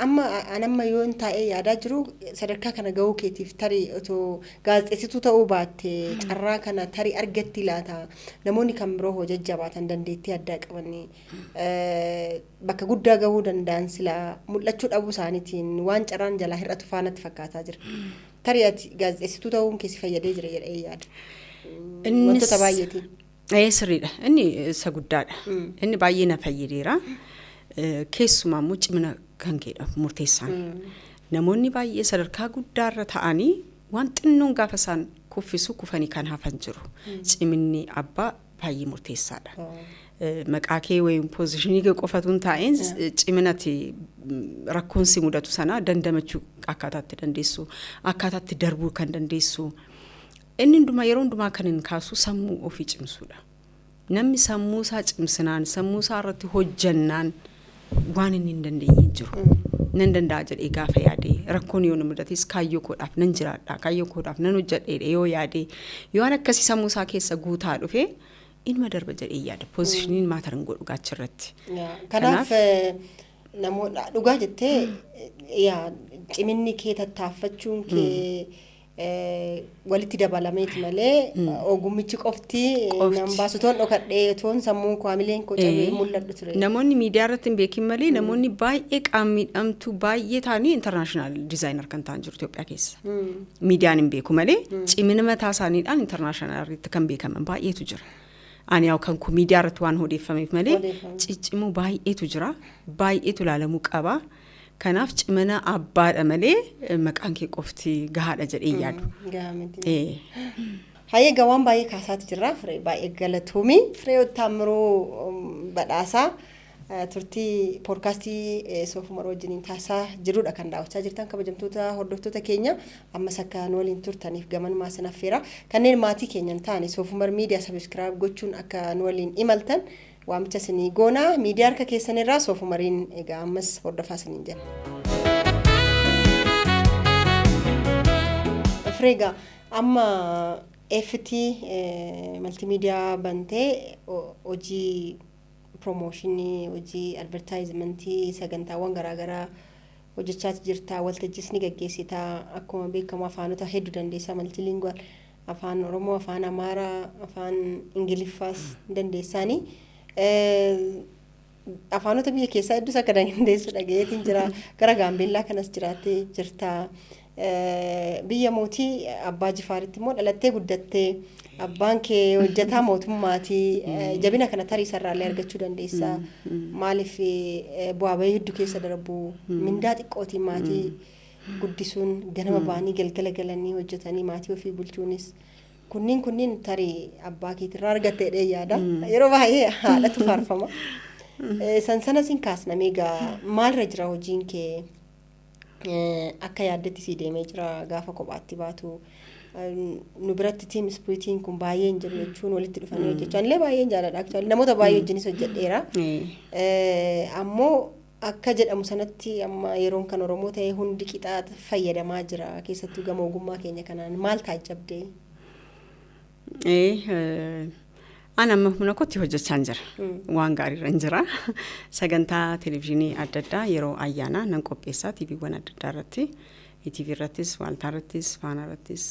Amma an amma yoo hin taa'ee yaadaa jiru, sadarkaa kana gahuu keetiif tarii otoo gaazexeessituu ta'uu baatte carraa kana tarii argatti laata? Namoonni kan biroo hoo jajjabaatan, dandeettii addaa qabanii bakka guddaa gahuu danda'an, silaa mul'achuu dhabuu isaaniitiin waan carraan jalaa hir'atu faanatti fakkaataa jira. Tarii ati gaazexeessituu ta'uun keessi fayyadee jira jedhee yaada. Wantoota baay'eetiin.
Ee, sirriidha. Inni isa guddaadha. Inni baay'ee na fayyadeera. Keessumaa immoo cimina kan keedha murteessaan. Namoonni baay'ee sadarkaa guddaarra ta'anii waan xinnoon gaafa isaan kuffisu kufanii kan hafan jiru. Ciminni abbaa baay'ee murteessaadha. Maqaa kee wayii position kee qofatu hin taa'in, ciminati rakkoon si mudatu sana dandamachuu akkaataatti dandeessu, akkaataatti darbuu kan dandeessu. Inni hundumaa, yeroo hundumaa kan hin kaasu sammuu ofii cimsuudha. Namni sammuu isaa cimsinaan, sammuu isaa irratti hojjannaan, waan inni hin dandeenye hin jiru. Nan danda'a jedhee gaafa yaade, rakkoon yoo nu mudates kaayyoo koodhaaf nan jiraadha, kaayyoo koodhaaf nan hojjedhe yoo yaade, yoo waan akkasii sammuu isaa keessa guutaa dhufe, ilma darba jedhee yaada. Position-iin matter hin godhu gaachirratti.
Kanaaf namoota, dhugaa jettee, yaa ciminni kee, tattaaffachuun kee walitti dabalameeti malee ogummichi qofti nan baasu, toon dhokadhee toon sammuun koo, hamileen koo cabee mul'adhu ture.
Namoonni miidiyaa irratti hin beekin malee, namoonni baay'ee qaama miidhamtuu baay'ee ta'anii international designer kan ta'an jiru Itoophiyaa keessa. Miidiyaan hin beeku malee cimina mataa isaaniidhaan international irratti kan beekaman baay'eetu jira. Ani yaa'u kan kun miidiyaa irratti waan odeeffameef malee ciccimoo baay'eetu jira. Baay'eetu ilaalamuu qaba. Kanaaf cimina abbaadha malee maqaan kee qofti gahaadha jedhee yaadu.
Gahaa miti. Hayyee, egaa waan baay'ee kaasaati jirra. Firee, baay'ee galatoomii. Firee Taammiruu Badhaasaa turtii poodkaastii Soofumar wajjiniin taasisaa jirudha kan daawwachaa jirtan. Kabajamtoota hordoftoota keenya, ammas akka nu waliin turtaniif gamanumaa sin affeera. Kanneen maatii keenya hin taane Soofumar Miidiyaa subscribe gochuun akka nu waliin imaltan waamicha isinii goona. Miidiyaa harka keessanirraa Soofumariin egaa ammas hordofaa isiniin jenna. Firee, egaa amma FT Multimedia bantee hojii promotion, hojii advertisement, sagantaawwan garaagaraa hojjechaa jirta. Waltajjiis ni gaggeessitaa. Akkuma beekamu afaanota hedduu dandeessaa, multilingual, Afaan Oromoo, Afaan Amaaraa, Afaan Ingiliffaas ni dandeessaani. Afaanota biyya keessaa hedduus akka dandeessu dhagayeetiin jira. Gara Gaambeellaa kanas jiraattee jirta. Biyya mootii Abbaa Jifaaritti immoo dhalattee guddattee, abbaan kee hojjetaa mootummaati. Jabina kana tarii sarraallee argachuu dandeessa. Maaliif bu'aa bahii hedduu keessa darbu, mindaa xiqqootiin maatii guddisuun, ganama ba'anii galgala galanii hojjetanii maatii ofii bulchuunis, kunniin tarii abbaa keetirraa argattee yaada. Yeroo baay'ee haadhatu faarfama. San sana sin kaasna. Egaa maalirra jira hojiin kee? Akka yaaddetti sii deemee jira gaafa kophaatti baatu? Nu biratti team spiritiin kun baay'ee hin jiru jechuun, walitti dhufanii hojjechuu anillee baay'een jaaladha, actually namoota baay'ee wajjinis hojjedheera. Ammoo akka jedhamu sanatti amma yeroon kan Oromoo ta'e hundi qixaa fayyadamaa jira, keessattuu gama ogummaa keenya kanaan maal taajjabdee?
Ani amma humna kootti hojjechaa jira. Waan gaariirra hin jira. Sagantaa televezyiinii adda addaa yeroo ayyaanaa nan qopheessa TVwwan adda addaa irratti. TV irrattis, Waaltaa irrattis, Faanaa irrattis,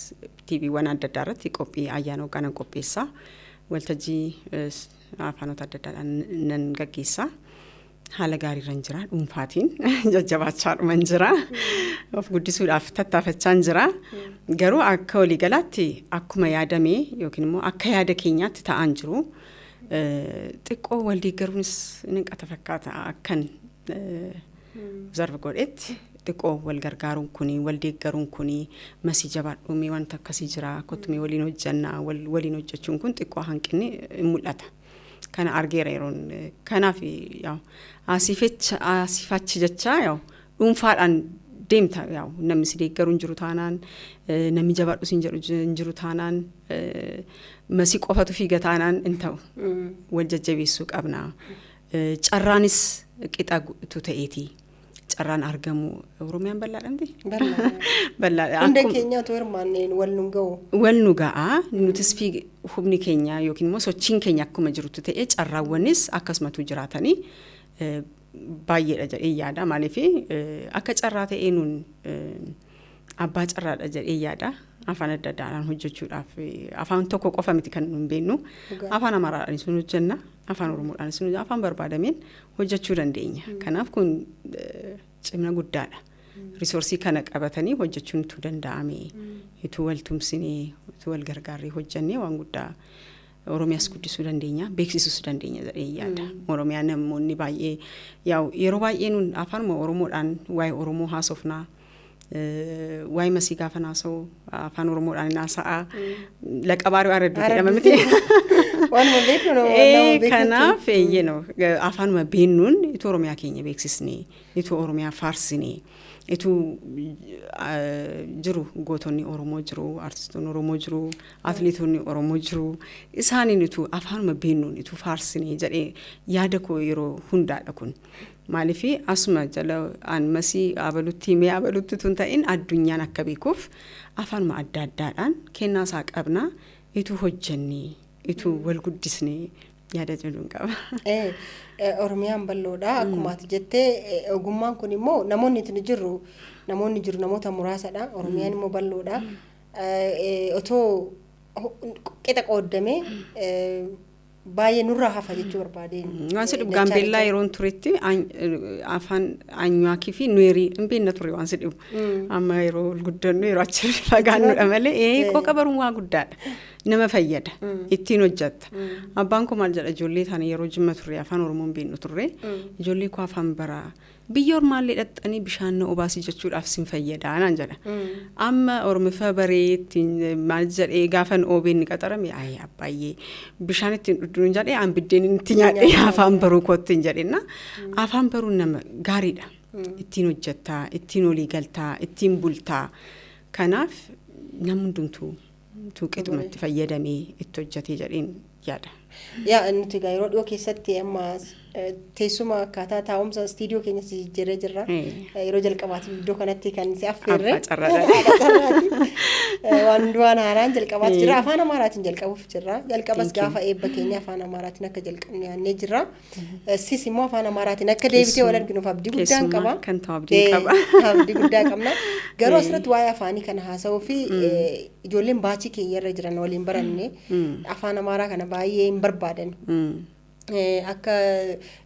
TVwwan adda addaa irratti qophii ayyaana waggaa nan qopheessa. Waltajjii afaanota adda addaadhaan nan gaggeessa. Haala gaariirra hin jira, dhuunfaatiin jajjabaachaa hin jira. Of guddisuudhaaf tattaafachaa hin jira. Garuu akka waliigalaatti akkuma yaadame yookiin immoo akka yaada keenyaatti ta'aan jiru. Xiqqoo wal deeggaruunis ni qata fakkaata, akkan observe godhetti xiqqoo wal gargaaruun kuni, wal deeggaruun kuni, masii jabaadhuumee wanta akkasii jira, kottumee waliin hojjannaa, waliin hojjechuun kun xiqqoo hanqinni in mul'ata. Kana argeera yeroon kanaaf yaa'u asiifachi jechaa yaa'u dhuunfaadhaan deemta, yaa'u namni si deeggaru hin jiru taanaan, namni jabaadhu siin jedhu hin jiru taanaan, masii qofatu fiiga taanaan hin ta'u. Wal jajjabeessuu qabna. Carraanis qixa guutuu ta'eeti. Carraan argamu, Oromiyaan bal'aadha miti?
Bal'aadha. Hunda keenya otoo hirmaanneen wal nu ga'u.
Wal nu ga'a. Nutis fi humni keenya yookiin immoo sochiin keenya akkuma jirutti ta'ee, carraawwanis akkasumatu jiraatanii baay'eedha jedhee yaada. Maaliif, akka carraa ta'ee nuun abbaa carraadha jedhee yaada. Afaan adda addaadhaan hojjechuudhaaf afaan tokko qofa miti kan nuun beeknu. Afaan Amaaraadhaanis nu hojjenna, afaan Oromoodhaanis nu, afaan barbaadameen hojjechuu dandeenya. Kanaaf kun cimina guddaadha. Resource kana qabatanii hojjechuun utuu danda'ame, utuu wal tumsinee, utuu wal gargaarree hojjennee, waan guddaa Oromiyaas guddisuu dandeenya, beeksisuus dandeenya jedhee yaada. Oromiyaa namoonni baay'ee yaa'u yeroo baay'ee nuun afaanuma Oromoodhaan waa'ee Oromoo haasofnaa. Waa'ee masii gaafa haasa'u afaan Oromoodhaan haasa'a. Laqabaarii araddu jedhama miti.
Waanuma beeknu nama.
Kanaaf afaanuma beennuun itoo Oromiyaa keenya beeksisnee, itoo Oromiyaa faarsinee, itoo jiru, gootonni Oromoo jiru, artistoonni Oromoo jiru, atileetonni Oromoo jiru. Isaaniin itoo afaanuma beennuun itoo faarsinee jedhee yaada koo yeroo hundaadha kun. Maaliif, asuma jala aan masii abalutti himee abalutti tun ta'in, addunyaan akka beekuuf afaanuma adda addaadhaan kennaa isaa qabna, ituu hojjennee, ituu wal guddisnee yaada jedhuun qaba.
Oromiyaan bal'oodha akkuma ati jettee, ogummaan kun immoo namoonni itti jirru, namoonni jiru namoota muraasadha. Oromiyaan immoo bal'oodha. Otoo qixa qooddamee baay'ee nurraa hafa jechuu barbaadeen.
Waan si dhibu, Gaambeellaa yeroon turetti afaan Anyuwaakii fi Nuweerii hin beekna ture, waan si dhibu. Amma yeroo ol guddannu, yeroo achi fagaannudha malee, qooqa baruun waa guddaadha. Nama fayyada. Ittiin hojjetta. Abbaan koo maal jedha, ijoollee taane yeroo Jimma turre afaan Oromoo hin beeknu turre, ijoollee koo afaan baraa, biyya ormaallee dhaxxanii bishaan na obaasii jechuudhaaf sin fayyada naan jedha. Amma Oromiffa baree ittiin maal jedhee gaafan OBN qaxarame, ayi abbaay'ee bishaan ittiin dhudhuun jedhee aan biddeen itti nyaadhee afaan baruu kootti hin jedhinna. Afaan baruun nama gaariidha. Ittiin hojjettaa, ittiin olii galtaa, ittiin bultaa. Kanaaf namni hundumtuu tuuqetumatti fayyadamee itti hojjetee jedheen yaada.
Yaa, nuti egaa yeroo dhiyoo keessatti amma teessuma, akkaataa taa'umsa istiidiyoo keenya jijjiirree jirra. Yeroo jalqabaatiif iddoo kanatti kan si affeerre.
Abbaa carraadha.
Waan waan haaraan jalqabaati jira. Afaan Amaaraatiin jalqabuuf jirra. Jalqabas gaafa eebba keenya afaan Amaaraatiin akka jalqabne yaadnee jirra. Sis immoo afaan Amaaraatiin akka deebitee wal arginuuf abdii guddaan qaba.
Kan ta'u abdiin qaba.
Abdii guddaa qabna. Garuu asirratti waa'ee afaanii kana haasa'uu fi ijoolleen baachii keenya irra jiran waliin baranne afaan Amaaraa kana baay'ee hin barbaadan. Akka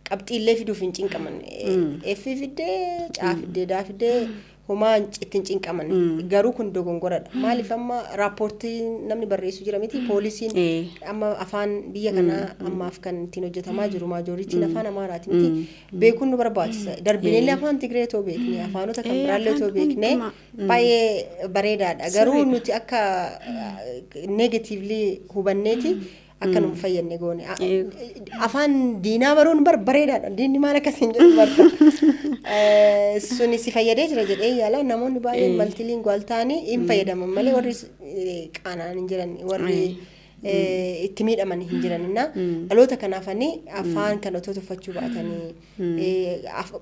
qabxiillee fiduuf hin cinqaman. F fiddee, C fiddee, D fiddee homaa ittiin cinqaman. Garuu kun dogongoradha. Maaliif, amma raappoortii namni barreessu jira miti, poolisiin amma afaan biyya kanaa ammaaf kan ittiin hojjetamaa jiru majorityn afaan Amaaraati miti. Beekuun nu barbaachisa. Darbinellee afaan Tigree too beekne, afaanota kan biraallee too beekne baay'ee bareedaadha. Garuu nuti akka negatively hubanneeti Akka nu fayyadne goone. Afaan diinaa baruun bar bareedaadha. Diinni maal akkasiin jedhu barta. Suni si fayyadee jira jedhee yaala. Namoonni baay'een multilingual ta'anii hin fayyadaman malee warri qaana'an hin jiran, warri itti miidhaman hin jiran. Dhaloota kanaafanii afaan kana otoo tuffachuu baatanii,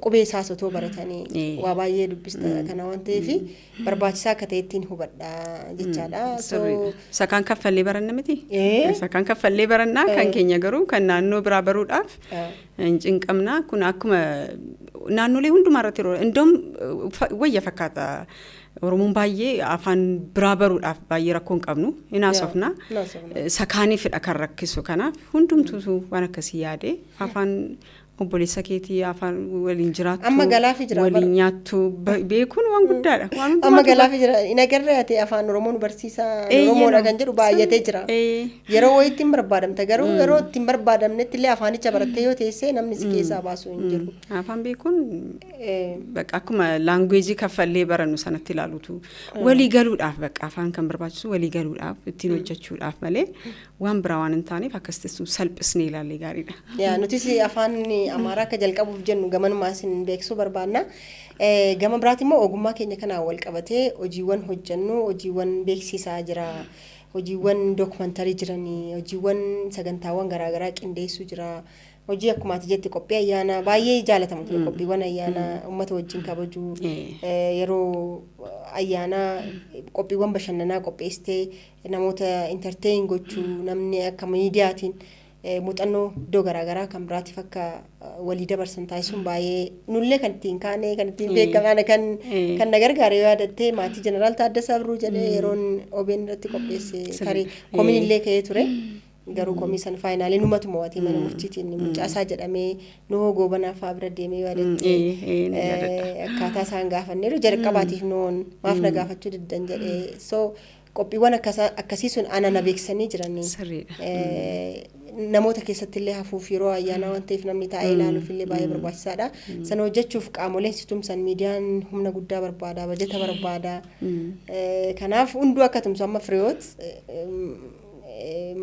qubee isaas otoo baratanii waa baay'ee dubbista. Kana waan ta'eef barbaachisaa akka ta'e ittiin hubadha jechaadha.
Isa kaan kaffallee baranna miti? Isa kaan kaffallee barannaa, kan keenya garuu kan naannoo biraa baruudhaaf hin cinqamna. Kun akkuma naannolee hundumaa irratti yeroo indoom wayya fakkaata. Oromoon baay'ee afaan biraa baruudhaaf baay'ee rakkoo hin qabnu, hin haasofna. Isa kaaniifidha kan rakkisu. Kanaaf hundumtuu waan akkasii yaade, afaan obboleessa keetii, afaan waliin jiraattu,
Amma galaafi jira.
waliin nyaattu beekuun waan guddaadha.
Amma galaafi jira. Hin agarree ati, afaan Oromoo nu barsiisaa, Oromoodha kan jedhu baay'atee jira. Yeroo wayiitti hin barbaadamta, garuu yeroo itti hin barbaadamnetti illee afaanicha barattee yoo teessee namni si keessaa baasuu hin jiru.
Afaan beekuun bakka akkuma language kaffallee barannu sanatti ilaalutu walii galuudhaaf, bakka afaan kan barbaachisu walii galuudhaaf, ittiin hojjechuudhaaf malee waan biraa waan hin taaneef akkasitti salphisnee ilaallee gaariidha.
Yaa, nutis afaan Amaaraa akka jalqabuuf jennu gamanumaa isin beeksisuu barbaanna. Gama biraati immoo ogummaa keenya kanaan wal qabatee hojiiwwan hojjennu, hojiiwwan beeksisaa jira. Hojiiwwan dookumantarii jiranii, hojiiwwan sagantaawwan garaagaraa qindeessuu jira. Hojii akkuma ati jette qophii ayyaanaa baay'ee jaalatamu ture, qophiiwwan ayyaanaa uummata wajjin kabajuu, yeroo ayyaanaa qophiiwwan bashannanaa qopheessitee namoota entertain gochuu, namni akka miidiyaatiin muuxannoo iddoo garaagaraa kan biraatiif akka walii dabarsan taasisuun baay'ee nullee kan ittiin kaane, kan ittiin beekaman, kan na gargaare yoo yaadatte, maatii Jeneraal Taaddasaa Birruu jedhee yeroon OBN irratti qopheesse tarii komiin illee ka'ee ture. Garuu komii san finally numatu mo'atee mana murtiitiin mucaasaa jedhamee Nuhoo Goobanaa fa'aa bira deemee yoo yaadatte, akkaataa isaan gaafanneeru jalqabaatiif Nuhoon maaf na gaafachuu diddan jedhee. So qophiiwwan akkasii sun ana na beeksisanii jiranii. Namoota keessatti illee hafuuf, yeroo ayyaanaa waan ta'eef namni taa'ee ilaaluuf illee baay'ee barbaachisaadha. Sana hojjechuuf qaamoleen si tumsan, miidiyaan humna guddaa barbaada, bajata barbaada. Kanaaf hunduu akka tumsu, amma Fireewoot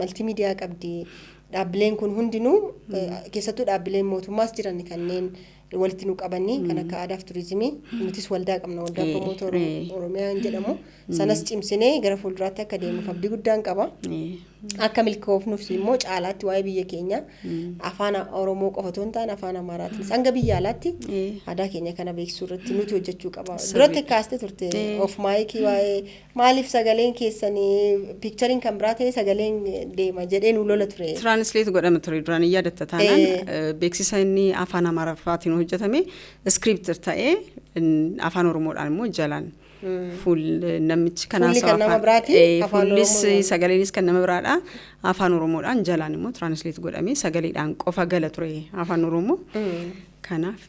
multimedia qabdi. Dhaabbileen kun hundinuu, keessattuu dhaabbileen mootummaas jiran kanneen walitti nu qabanii kan akka aadaaf turizimii, nutis waldaa qabna, Waldaa Promoota Oromiyaa jedhamu, sanas cimsinee gara fuulduraatti akka deemuuf abdii guddaan qaba. Akka milkoofnuuf immoo caalaatti waa'ee biyya keenya afaan Oromoo qofa otoo hin taane afaan Amaaraatiinis hanga biyya alaatti aadaa keenya kana beeksisuu irratti nuti hojjechuu qaba. Duratti kaastee turte of maayikii waa'ee maaliif sagaleen keessanii pictureiin kan biraa ta'e sagaleen deema jedhee nu lola ture.
Translate godhama ture duraan, hin yaadatta taanaan, beeksisa inni afaan Amaaraffaatiin hojjetame script ta'ee afaan Oromoodhaan immoo jalaan fuul namichi kan
Fuulli kan nama biraati, afaan
fuullis
Oromoo.
Sagaleenis kan nama biraadha. Afaan Oromoodhaan jalaan immoo translate godhamee sagaleedhaan qofa gala ture afaan Oromoo. Kanaaf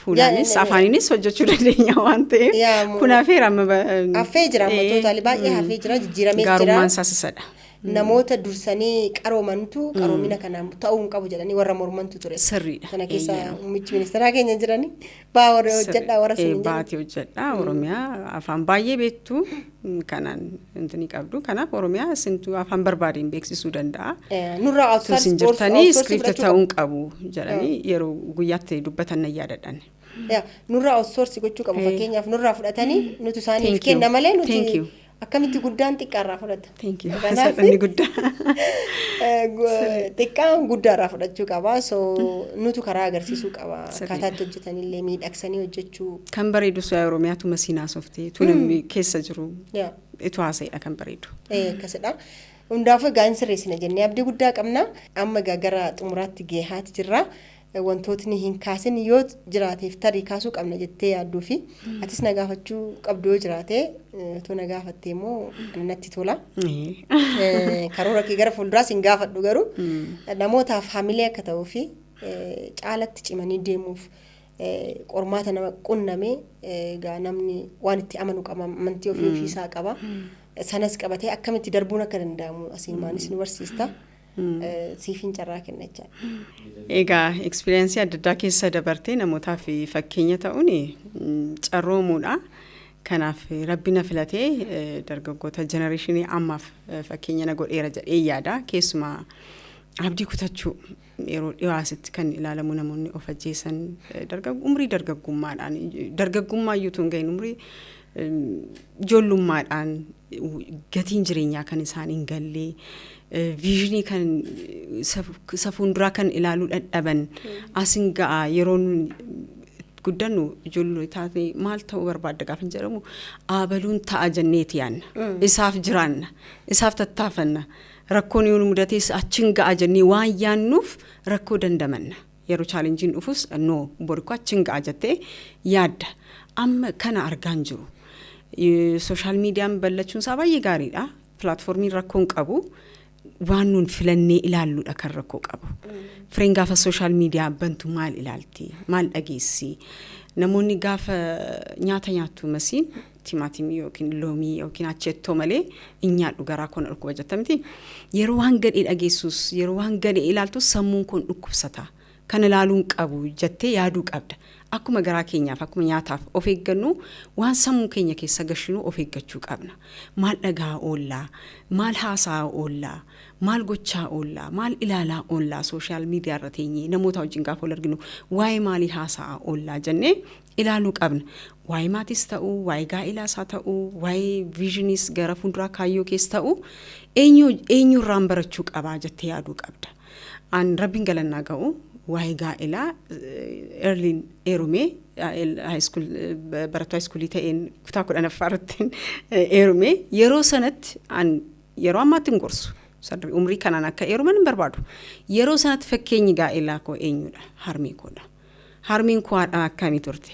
fuulaanis afaaninis hojjechuu dandeenya waan ta'eef kun hafeera amma.
Hafee jira amma, totally baay'ee hafee jira, jijjiiramee jira.
Gaarummaan isaas isadha.
Namoota dursanii qaroomantu qaroomina kanaan ta'uu hin qabu jedhanii warra mormantu ture. Sana keessa muummichi ministeeraa keenya jirani baa warra hojjedhaa warra sun hin jedhan.
Baatee hojjedhaa, Oromiyaa afaan baay'ee beektu kanaan wanti qabdu, kanaaf Oromiyaa isintu afaan barbaadeen beeksisuu danda'a.
Nurraa
Isin jirtanii script ta'uu hin qabu jedhanii yeroo guyyaatti dubbatan nan yaadadhan.
Nurraa outsource gochuu qabu, fakkeenyaaf nurraa fudhatanii nuti isaaniif kenna malee nuti akkamitti guddaan xiqqaarraa fudhata.
Thank you. Inni guddaa.
Xiqqaan guddaarraa fudhachuu qaba. So nutu karaa agarsiisuu qaba. Akkaataa itti hojjetanillee miidhagsanii hojjechuu.
Kan bareedu su'aa Oromiyaatu masiinaa softee tu namni keessa jiru itu haasa'edha kan bareedu.
Akkasidha. Hundaafuu egaa hin sirreessina jennee abdii guddaa qabna. Amma egaa gara xumuraatti geehaati jirra. Wantootni hin kaasin yoo jiraateef, tarii kaasuu qabna jettee yaadduu fi atis na gaafachuu qabdu yoo jiraate, otoo na gaafatte immoo natti tola. Karoora kee gara fuulduraas hin gaafadhu, garuu namootaaf hamilee akka ta'uu fi caalatti cimanii deemuuf, qormaata nama qunname egaa namni waan itti amanu qaba, amantii ofii ofiisaa qaba. Sanas qabatee akkamitti darbuun akka danda'amu asiin maanis nu barsiista. Siifin carraa kenna jechaadha.
Egaa experience adda addaa keessa dabartee namootaaf fakkeenya ta'uun carroomuudha. Kanaaf Rabbi na filatee dargaggoota generation ammaaf fakkeenya na godheera jedhee yaada. Keessumaa Abdii kutachuu yeroo dhiyoo asitti kan ilaalamu, namoonni of ajjeesan umrii dargaggummaadhaan, dargaggummaa iyyuu hin gahin, umrii ijoollummaadhaan, gatiin jireenyaa kan isaan hin galle, vision kan isa fuulduraa kan ilaaluu dadhaban asin ga'a. Yeroo guddannu ijoollee taate maal ta'uu barbaadda gaafa jedhamu, aabaluun ta'a jenneeti yaanna. Isaaf jiraanna. Isaaf tattaafanna. Rakkoon yoo nu mudates achiin ga'a jennee waan yaannuuf rakkoo dandamanna. Yeroo challengeiin dhufus, no, borikoo achiin ga'a jettee yaadda. Amma kana argaan jiru. Social mediaan ballachuun isaa baay'ee gaariidha. Platformiin rakkoon qabu. Waan nuun filannee ilaalluudha kan rakkoo qabu. Fireen gaafa social media bantu maal ilaalti? Maal dhageessi? Namoonni gaafa nyaata nyaattu, masiin timaatimii yookiin loomii yookiin acheettoo malee hin nyaadhu, garaa koon dhukkuba jetta miti. Yeroo waan gadhee dhageessus, yeroo waan gadhee ilaaltus, sammuun koon dhukkubsata. Kana ilaaluun qabu jettee yaaduu qabda. Akkuma garaa keenyaaf, akkuma nyaataaf of eeggannu, waan sammuu keenya keessa gashinuu of eeggachuu qabna. Maal dhagaa oollaa? Maal haasaa oollaa? Maal gochaa oollaa? Maal ilaalaa oollaa? Social media irra teenyee namoota wajjin gaafa wal arginu waa'ee maalii haasaa oollaa jennee ilaaluu qabna. Waa'ee maatiis ta'uu, waa'ee gaa'ilaas haa ta'uu, waa'ee visioniis gara fuulduraa kaayyoo keessa ta'uu, eenyurraan barachuu qabaa jettee yaaduu qabda. An rabbiin galannaa ga'u, waa'ee gaa'elaa earlyn heerumee, barattuu high schoolii ta'een kutaa 10ffaa irratti heerumee. Yeroo sanatti an yeroo ammaatti hin gorsu. Umrii kanaan akka heeruman hin barbaadu. Yeroo sanatti fakkeenyi gaa'elaa koo eenyudha? Harmee koodha. Harmeen koo haadha akkamii turte?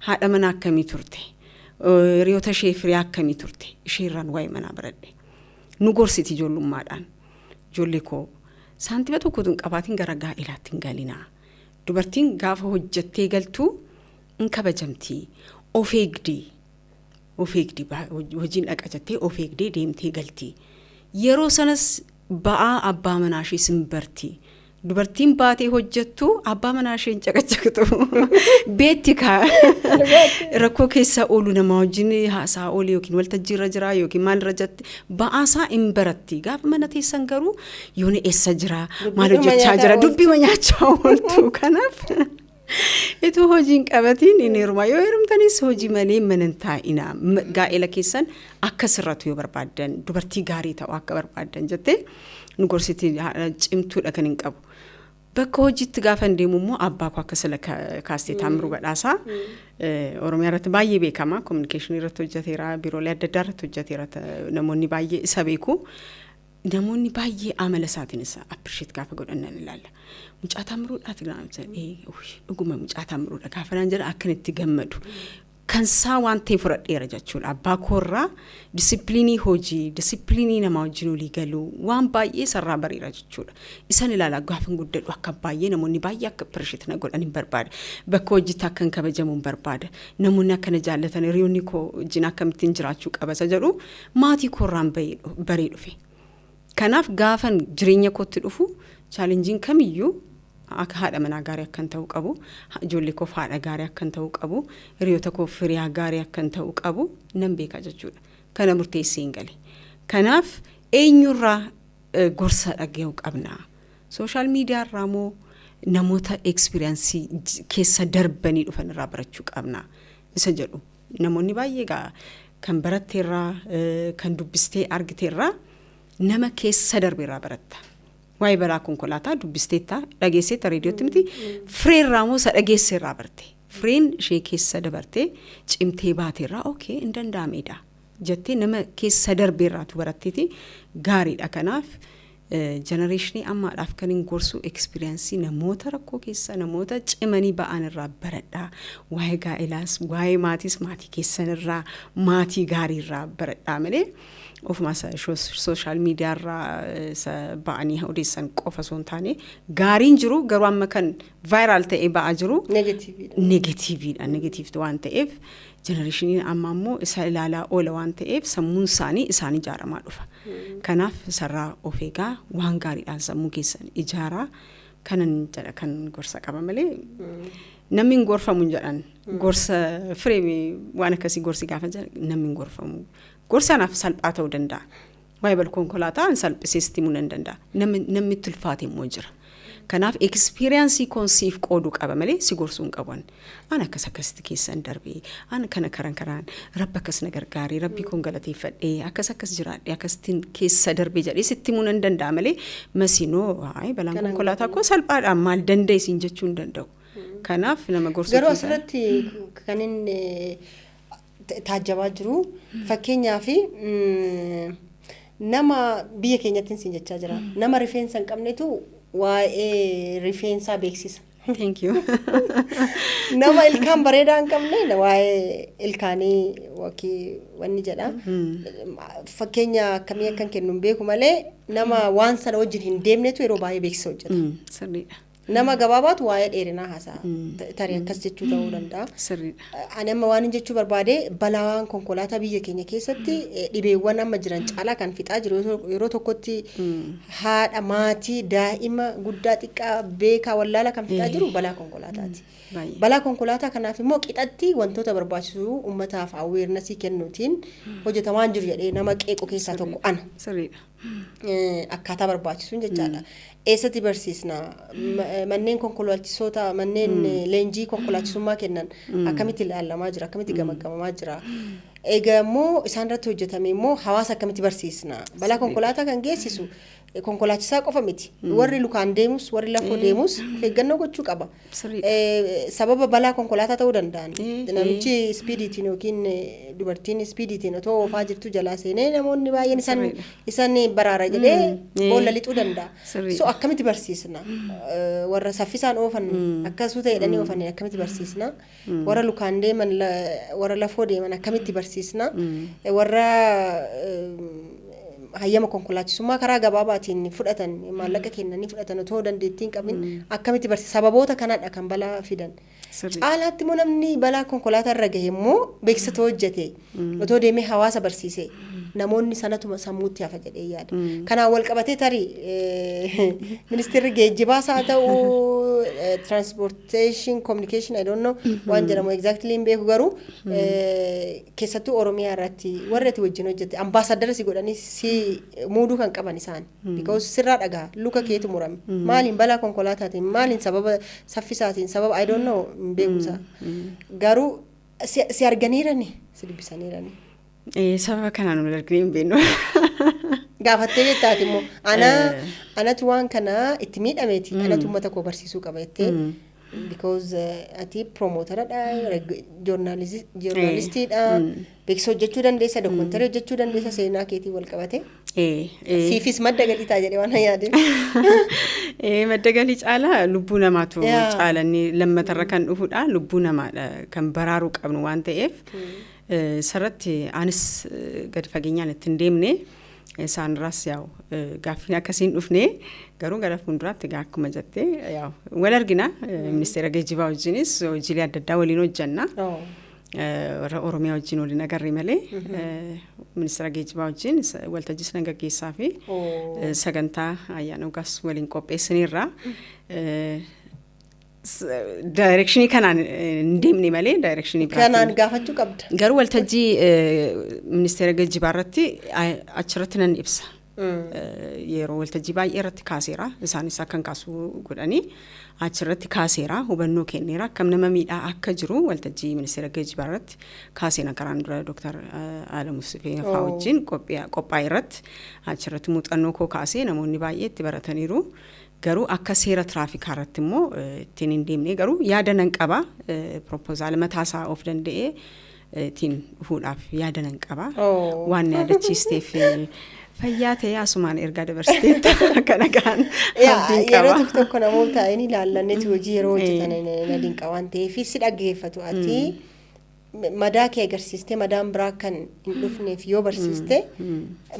Haadha manaa akkamii turte? Hiriyoota ishee firii akkamii turte? Isheerraan waa'ee manaa baradhe. Nu gorsiti ijoollummaadhaan. Ijoollee koo, saantima tokkotu hin qabaatiin gara gaa'elaatti hin galinaa. Dubartiin gaafa hojjettee galtuu hin kabajamti. Of eegdi. Of eegdi, hojiin dhaqa jettee of eegdee deemtee galti. Yeroo sanas ba'aa abbaa manaa ishee sin barti. Dubartiin baatee hojjettu abbaa manaa ishee hin caqacaqtu. Beetti kaa rakkoo keessa oolu, nama wajjin haasaa oole yookiin waltajjiirra jira yookiin maalirra jette, ba'aasaa hin baratti. Gaafa mana teessan garuu yoona eessa jira, maal hojjechaa jira, dubbii nyaachaa ooltu. Kanaaf ituu hojiin qabatiin hin heerumaa. Yoo heerumtanis hojii malee mana hin taa'inaa. Gaa'ela keessan akka sirratu yoo barbaaddan, dubartii gaarii ta'uu akka barbaaddan jettee nu gorsiti. Cimtuudha kan hin qabu. Bakka hojiitti gaafa hin deemu immoo abbaa koo akka sila kaastee, Taamiruu Badhaasaa, Oromiyaa irratti baay'ee beekama. Communicationii irratti hojjeteera, biiroolee adda addaa irratti hojjeteera. Namoonni baay'ee isa beeku. Namoonni baay'ee amala isaatiin isa appreciate gaafa godhan nan ilaalla. Mucaa Taamiruudhaati jedhee, dhuguma mucaa Taamiruudha gaafa naan jedhan akkan itti gammadu. Kan isaa waan ta'e fudhadheera jechuudha. Abbaa koorraa disciplinii hojii, disciplinii namaa wajjin olii galuu, waan baay'ee isarraa bareera jechuudha. Isan ilaalaa gaafa guddadhu akka baay'ee namoonni baay'ee akka appreciate na godhan hin barbaada. Bakka hojiitti akka hin kabajamu hin barbaada. Namoonni akka na jaallatan, hiriyoonni koo wajjin akkamittiin jiraachuu qaba isa jedhu maatii koorraan baree dhufe. Kanaaf gaafan jireenya kootti dhufu, challengeiin kamiyyuu akka haadha manaa gaarii akkan ta'uu qabu, ijoollee koof haadha gaarii akkan ta'uu qabu, hiriyoota koof hiriyaa gaarii akkan ta'uu qabu nan beeka jechuudha. Kana murteessee hin gale. Kanaaf eenyurraa gorsa dhaga'uu qabna? Social mediarraa moo namoota experienceii keessa darbanii dhufan irraa barachuu qabna? Isa jedhu namoonni baay'ee gaa kan baratteerraa, kan dubbistee argiteerraa, nama keessa darbeerraa baratta. Waa'ee balaa konkolaataa dubbisteetta, dhageesseetta reediyootti miti, fireerraa moo isa dhageesseerraa barte? Fireen ishee keessa dabartee cimtee baateerraa, okay, hin danda'ameedha jettee nama keessa darbeerraatu baratteeti gaariidha. Kanaaf generationii ammaadhaaf kan hin gorsu, experienceii namoota rakkoo keessa, namoota cimanii ba'an irraa baradhaa. Waa'ee gaa'elaas, waa'ee maatiis, maatii keessan irraa, maatii gaarii irraa baradhaa malee ofuma social mediarraa isa ba'anii odeessan qofa osoo hin taane gaariin jiru, garuu amma kan viral ta'ee ba'aa jiru negativeiidha. Negative waan ta'eef generationiin amma immoo isa ilaalaa oola waan ta'eef sammuun isaanii isaan ijaaramaa dhufa. Kanaaf sarraa of eegaa, waan gaariidhaan sammuu keessan ijaaraa kanan jedha, kan gorsa qaba malee namni hin gorfamu hin jedhan. Gorsa firee waan akkasii gorsi gaafa jedhan, namni hin gorfamu. Gorsa anaaf salphaa ta'uu danda'a. Waa'ee balaa konkolaataa salphisee sitti himuu nan danda'a. Namni itti ulfaate immoo jira. Kanaaf experience koon siif qooduu qaba malee si gorsuu hin qaban. An akkas akkasitti keessan darbee, an kana karan karaan, rabbi akkas na gargaaree, rabbii koon galateeffadhee, akkas akkas jiraadhee, akkasittiin keessa darbee jedhee sitti himuu nan danda'a malee, masinoo balaan konkolaataa koo salphaadhaan maal danda'e siin jechuu hin danda'u. Kanaaf nama gorsuu.
Garuu asirratti kan inni taajjabaa jiru, fakkeenyaaf nama biyya keenyatti siin jechaa jira. Nama rifeensa hin qabnetu waa'ee rifeensaa beeksisa.
Thank you.
Nama ilkaan bareedaa hin qabne waa'ee ilkaanii wanni jedha. Fakkeenya akkamii akkan kennu hin beeku malee, nama waan sana wajjin hin deemnetu yeroo baay'ee beeksisa hojjeta.
Sirriidha.
Nama gabaabaatu waa'ee dheerinaa haasa'a. Tarii akkas jechuu ta'uu danda'a.
Sirriidha.
Ani amma waan jechuu barbaade, balaan konkolaataa biyya keenya keessatti dhibeewwan amma jiran caalaa kan fixaa jiru, yeroo tokkotti haadha, maatii, daa'ima, guddaa, xiqqaa, beekaa, wallaala kan fixaa jiru balaa konkolaataati. Balaa konkolaataa kanaaf immoo qixatti wantoota barbaachisu uummataaf awareness kennuutiin hojjetamaa hin jiru jedhee nama qeequ keessaa tokko ana.
Sirriidha.
Akkaataa barbaachisuun jechaadha. Eessatti barsiisna? Manneen konkolaachisoota, manneen leenjii konkolaachisummaa kennan akkamitti ilaalamaa jira? Akkamitti gamaggamamaa jira? Egaa immoo isaan irratti hojjetame immoo hawaasa akkamitti barsiisna? Balaa konkolaataa kan geessisu konkolaachisaa qofa miti. Warri lukaan deemus, warri lafoo deemus of eeggannoo gochuu qaba. Sababa balaa konkolaataa ta'uu danda'an. Namichi speediitiin yookiin dubartiin speediitiin otoo oofaa jirtu jalaa seenee namoonni baay'een isaan isaan baraara jedhee boolla lixuu danda'a. So akkamitti barsiisna? Warra saffisaan oofan akkasuu ta'e jedhanii oofan akkamitti barsiisna? Warra lukaan deeman, warra lafoo deeman akkamitti barsiisna? Warra hayyama konkolaachisummaa karaa gabaabaatiin fudhatan, maallaqa kennanii fudhatan, otoo dandeettii hin qabin akkamitti barsiisa? Sababoota kanadha kan balaa fidan. Caalaatti immoo namni balaa konkolaataa irra gahe immoo beeksisa hojjete otoo deemee hawaasa barsiise, namoonni sanatuma sammuutti hafa jedhee yaada. Kanaan wal qabatee tarii ministeerri geejjibaas haa ta'u, transportation communication, I don't know, waan jedhamu exactly hin beeku, garuu keessattuu Oromiyaa irratti warri ati wajjin hojjette ambaasaadara si godhanii si muuduu kan qaban isaan. Because sirraa dhagaa luka keetu murame. Maaliin? Balaa konkolaataatiin. Maaliin? Sababa saffisaatiin, sababa I don't know, hin beeku isaa. Garuu si arganiirani, si dubbisaniirani.
Sababa kanaan wal arginee hin beeknu.
Gaafattee jettaati immoo ana anatu waan kana itti miidhameeti, anatu uummata koo barsiisuu qaba jettee, because ati promoteradha, journalistiidha, beeksisa hojjechuu dandeessa, documentary hojjechuu dandeessa, seenaa keetii wal qabate. Siifis madda galii ta'a jedhee waan yaade.
Madda galii caalaa lubbuu namaatu caalanni lammatarra kan dhufudha. Lubbuu namaadha kan baraaruu qabnu waan ta'eef, sarratti anis gadi fageenyaan itti hin deemne. Isaanirraas yaa'u gaaffiin akkasiin dhufne, garuu gara fuulduraatti egaa akkuma jettee yaa'u wal argina. Ministeera geejjibaa wajjinis hojiilee adda addaa waliin hojjenna. Warra Oromiyaa wajjin waliin agarre malee, ministeera geejjibaa wajjin waltajjii sana gaggeessaa fi sagantaa ayyaana waggaas waliin qopheessiniirra. Direction kanaan hin deemne malee direction
biraatiin. Kanaan gaafachuu qabda.
Garuu waltajjii ministeera geejjibaa irratti achirratti nan ibsa. Yeroo waltajjii baay'ee irratti kaaseera. Isaanis akkan kaasuu godhanii achirratti kaaseera. Hubannoo kenneera. Akkam nama miidhaa akka jiru waltajjii ministeera geejjibaa irratti kaaseera. Karaan dura Dooktar Alamuu Simee fa'aa wajjin qophaa'e irratti achirratti muuxannoo koo kaasee namoonni baay'ee itti barataniiru. Garuu akka seera tiraafikaa irratti immoo ittiin hin deemne, garuu yaada nan qaba. Proposal mataasaa of danda'ee ittiin dhufuudhaaf yaada nan qaba. Waan na yaadachiisteef fayyaa ta'ee, asumaan ergaa dabarsiteetta akka nagaan abdiin
Yeroo
qaba.
tokko tokko namoota inni ilaallanneeti hojii yeroo hojjetan na dinqa waan ta'eef si dhaggeeffatu. Ati madaa kee agarsiistee madaan biraa kan hin dhufneef yoo barsiiste,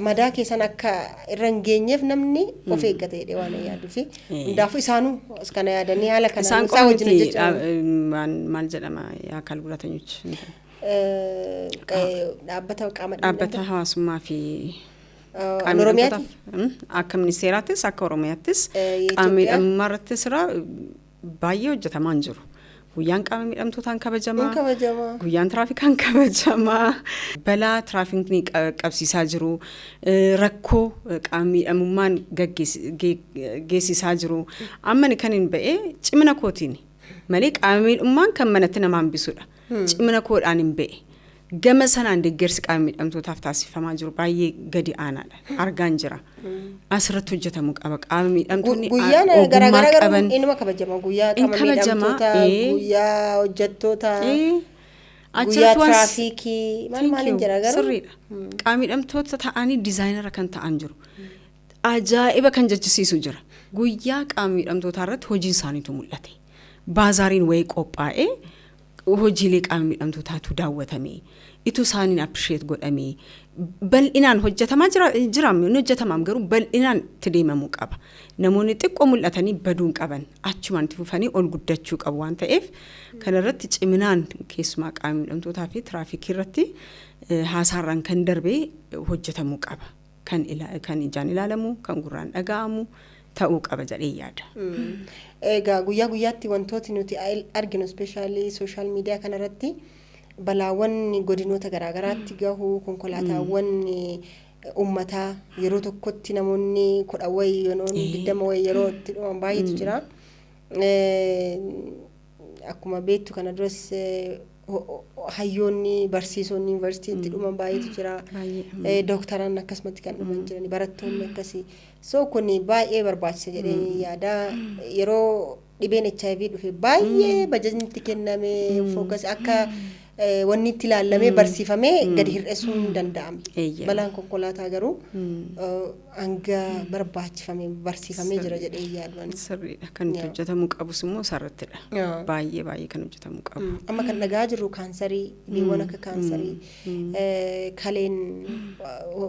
madaa kee san akka irra hin geenyeef namni of eeggata jedhee waan yaaduu fi hundaafuu isaanuu kana yaadanii haala kanaan
Isaan
isaa
qofa
wajjin
miti.
hojjechuu
Maal jedhama, የአካል ጉዳተኞች
Dhaabbata qaama
dhaabbata hawaasummaa fi
Kan Oromiyaati?
Akka ministeeraattis akka Oromiyaattis qaama
Itoophiyaa?
miidhamummaa irratti sira baay'ee hojjetamaa hin jiru. Guyyaan qaama miidhamtootaan kabajamaa.
Hin kabajamaa.
Guyyaan tiraafikaan kabajamaa. Balaa tiraafikni qabsiisaa jiru. Rakkoo qaama miidhamummaan geessisaa jiru. Amma kan hin ba'e cimina kootiin malee qaama miidhamummaan kan manatti nama hambisudha. Cimina koodhaan hin ba'e. Gama sanaan deeggarsi qaama miidhamtootaaf taasifamaa jiru baay'ee gadi aanaadha. Argaan jira. Asirratti hojjetamuu qaba. Qaama miidhamtoonni
Guyyaan
ogummaa
garaagaraa garuu
qaban.
inuma kabajama. Guyyaa
In
qaama
kabajama,
miidhamtoota, guyyaa hojjettoota, guyyaa
Achirratti waan
tiraafikii maal
Thank
maaliin
you.
jira garuu.
Sirriidha. Qaama miidhamtoota ta'anii designer kan ta'an jiru. Ajaa'iba kan jechisiisu jira. Guyyaa qaama miidhamtootaa irratti hojiin isaaniitu mul'ate. Baazaariin wayii qophaa'ee hojiilee qaama miidhamtootaatu daawwatame. Itu isaaniin appreciate godhame. Bal'inaan hojjetamaa jira, jira inni hojjetamaam garuu bal'inaan itti deemamuu qaba. Namoonni xiqqoo mul'atanii baduun qaban achumaan itti fufanii ol guddachuu qabu waan ta'eef, kanarratti ciminaan keessumaa qaama miidhamtootaa fi tiraafikii irratti haasaarraan kan darbee hojjetamuu qaba. Kan ijaan ilaalamu, kan gurraan dhaga'amu ta'uu qaba jedhee yaada.
Egaa guyyaa guyyaatti wantooti nuti arginu, especially social media kanarratti, balaawwan godinoota garaagaraatti gahu, konkolaataawwan uummataa yeroo tokkotti namoonni 10 wayi, yeroo 20 wayi yeroo itti dhuman baay'eetu jira. Akkuma beektu kana duras hayyoonni, barsiisonni yuunivarsiitiitti dhuman baay'eetu jira.
Baay'ee.
Dooktaraan akkasumatti kan dhuman jiran, barattoonni akkasii. So kun baay'ee barbaachisa jedhee yaada. Yeroo dhibeen HIV dhufe baay'ee bajajni itti kenname, focus akka wanni itti ilaallamee barsiifamee gadi hir'isuun hin danda'ame. Balaan konkolaataa garuu hanga barbaachifame barsiifamee jira jedhee yaadu ani.
Sirriidha. Kan itti hojjetamuu qabus immoo isarrattidha. Baay'ee baay'ee kan hojjetamuu qabu.
Amma kan dhagaa jirru kaansarii, dhibeewwan akka kaansarii, kaleen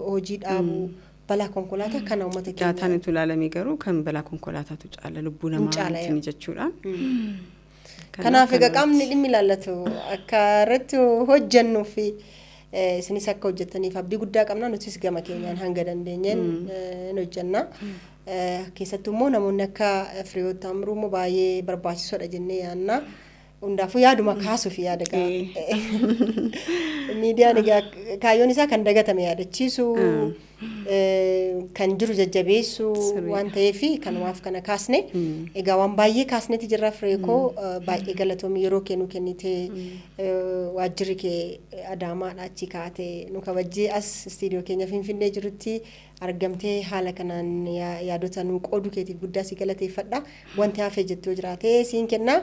hojii dhaabuu, balaa konkolaataa kana uummata keenya.
Daataan itti ilaalame garuu kan balaa konkolaataatu caala lubbuu
Hin
namaa
caala,
ittiin jechuudha.
Kanaaf egaa qaamni dhimmi ilaallatu akka irratti hojjennuu fi isinis akka hojjettaniif abdii guddaa qabna. Nutis gama keenyaan hanga dandeenyeen hin hojjenna. Keessattuu immoo namoonni akka Firiyoot Taamiruu immoo baay'ee barbaachisoodha jennee yaadna. Hundaafuu yaaduma kaasuuf yaada gaa. Miidiyaan egaa kaayyoon isaa kan dagatame yaadachiisu, kan jiru jajjabeessu waan ta'eef kanumaaf kana kaasne. Egaa waan baay'ee kaasneeti jirra. Fireekoo, baay'ee galatoomii yeroo kee nu kennitee, waajjirri kee Adaamaadha achi kaatee nu kabajjee as istiidiyoo keenya Finfinnee jirutti argamtee haala kanaan yaadota nu qooduu keetiif guddaa si galateeffadha. Wanti hafee jettee jiraate siin kenna.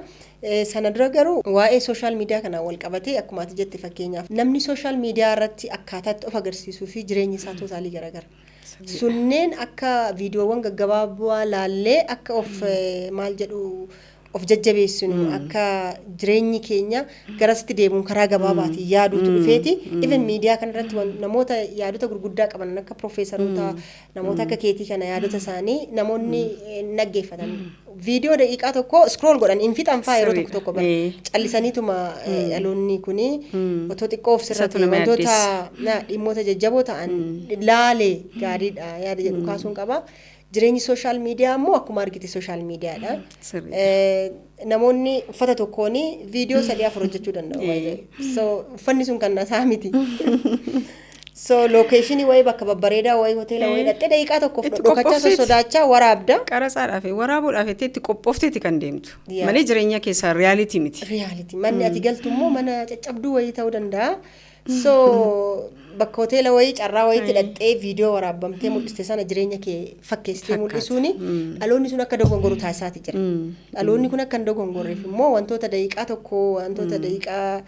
Sana dura garuu waa'ee social media kanaan wal qabatee, akkuma ati jette, fakkeenyaaf namni social media irratti akkaataatti of agarsiisuu fi jireenyi isaa totally garagara. Sunneen akka viidiyoowwan gaggabaabaa laallee akka of maal jedhu of jajjabeessinu, akka jireenyi keenya garasitti deemuun karaa gabaabaatiin yaaduutu dhufeeti. Even miidiyaa kanarratti namoota yaadota gurguddaa qaban akka piroofeesaroota, namoota akka keetii kana yaadota isaanii namoonni naggeeffatan. Viidiyoo daqiiqaa 1 scroll godhan hin fixan faa yeroo tokko tokko bara. Callisaniituma dhaloonni kuni otoo xiqqoo of
Isatu
sirrate
nama
wantoota dhimmoota jajjaboo ta'an laalee gaariidha yaada jedhu kaasuun qaba. Jireenyi social media immoo akkuma argite social mediadha. Namoonni uffata tokkoon viidiyoo sadii afur hojjechuu danda'u. So uffanni sun kan isaa miti. So location wayii, bakka babbareedaa wayii, hoteela wayii dhaqxee daqiiqaa 1f
Itti
dhokachaa
qophoofteeti.
sossodaachaa waraabda.
Qaratsaadhaaf, waraabuudhaaf jettee itti qophoofteeti kan deemtu. Malee jireenya keessaa reality miti.
Reality. Manni ati galtu immoo mana caccabduu wayii ta'uu danda'a. So bakka hoteela wayii carraa wayiitti dhaqxee viidiyoo waraabamtee mul'iste sana jireenya kee fakkeessitee
Fakkaata.
mul'isuuni dhaloonni sun akka dogongoru taasisaati jira. Dhaloonni kun akka hin dogongorreef immoo wantoota daqiiqaa 1, wantoota daqiiqaa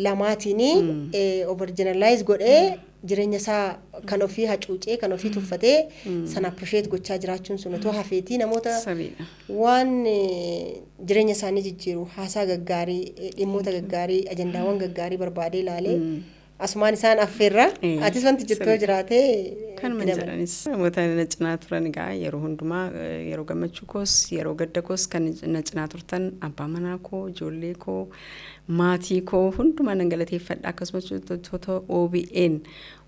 2tiin over generalize godhee jireenya isaa kan ofii hacuucee, kan ofii tuffatee sana appreciate gochaa jiraachuun sun otoo hafeetii namoota waan jireenya isaanii jijjiiru, haasaa gaggaarii, dhimmoota gaggaarii, ajandaawwan gaggaarii barbaadee ilaalee asumaan isaan affeerra. Atis wanti jettoo jiraate
Kanuma
itti dabali.
jedhanis namoota na cinaa turan egaa yeroo hundumaa, yeroo gammachuu koos yeroo gadda koos kan na cinaa turtan, abbaa manaa koo, ijoollee koo, maatii koo hundumaa nan galateeffadha. Akkasumas hojjettoota OBN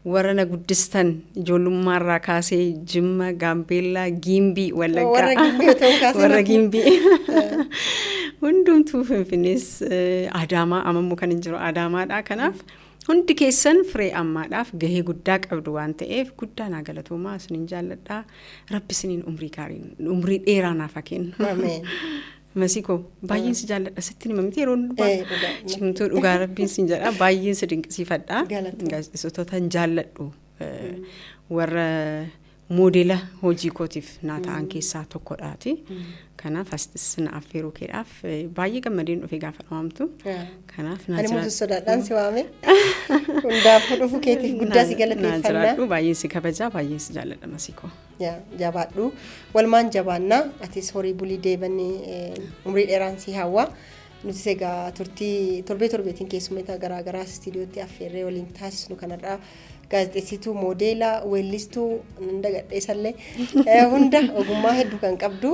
warra na guddistan ijoollummaarraa kaasee Jimma, Gaambeellaa, Giimbii, Wallaggaa.
Warra Gimbii otoo hin kaasin
Warra
hafu.
Gimbii. Hundumtuu Finfinnees, Adaamaa, amammoo kan hin jiru Adaamaadha. Kanaaf hundi keessan Firee Ammaadhaaf gahee guddaa qabdu waan ta'eef guddaa naa galatoomaa, isinin jaalladha. Rabbi isiniin umrii gaariin umrii dheeraa naaf haa kennu.
Ameen.
Masiikoo, baay'een si jaalladha, sitti hima miti yeroo hundumaa.
Dhugaa.
Cimtuu dhugaa rabbiin sin jedha, baay'een si dinqisiifadha.
Galatoomi.
Gaazexeessitoota hin jaalladhu. Warra moodela hojii kootiif naa ta'an keessaa tokkodhaati. Kanaaf asittis na affeeruu keedhaaf baay'ee gammadeen dhufe gaafa dhawaamtu. Kanaaf naa
Ani immoo
jiraadhu.
Sodaadhaan si waame. Hundaafuu dhufuu keetiif guddaa si
Naa
galateeffannaa.
jiraadhu, baay'een si kabajaa, baay'een si jaalladha, Masiikoo.
Yaa, jabaadhu. Walumaan jabaannaa. Atis horii bulii deebanii umrii dheeraan si hawwa. Nutis egaa turtii torbee torbeetiin keessummoota garaagaraa istiidiyootti affeerree waliin taasisnu kanarraa gaazexeessituu, moodeela, weellistuu, nan dagadheessallee, hunda ogummaa hedduu kan qabdu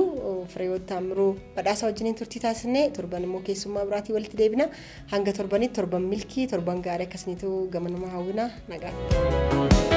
Fireewoot Taamiruu Badhaasaa wajjiniin turtii taasisne. Torban immoo keessummaa biraatii walitti deebina. Hanga torbanitti torban milkii, torban gaarii akkasiniitu gamanuma hawwina, nagaa.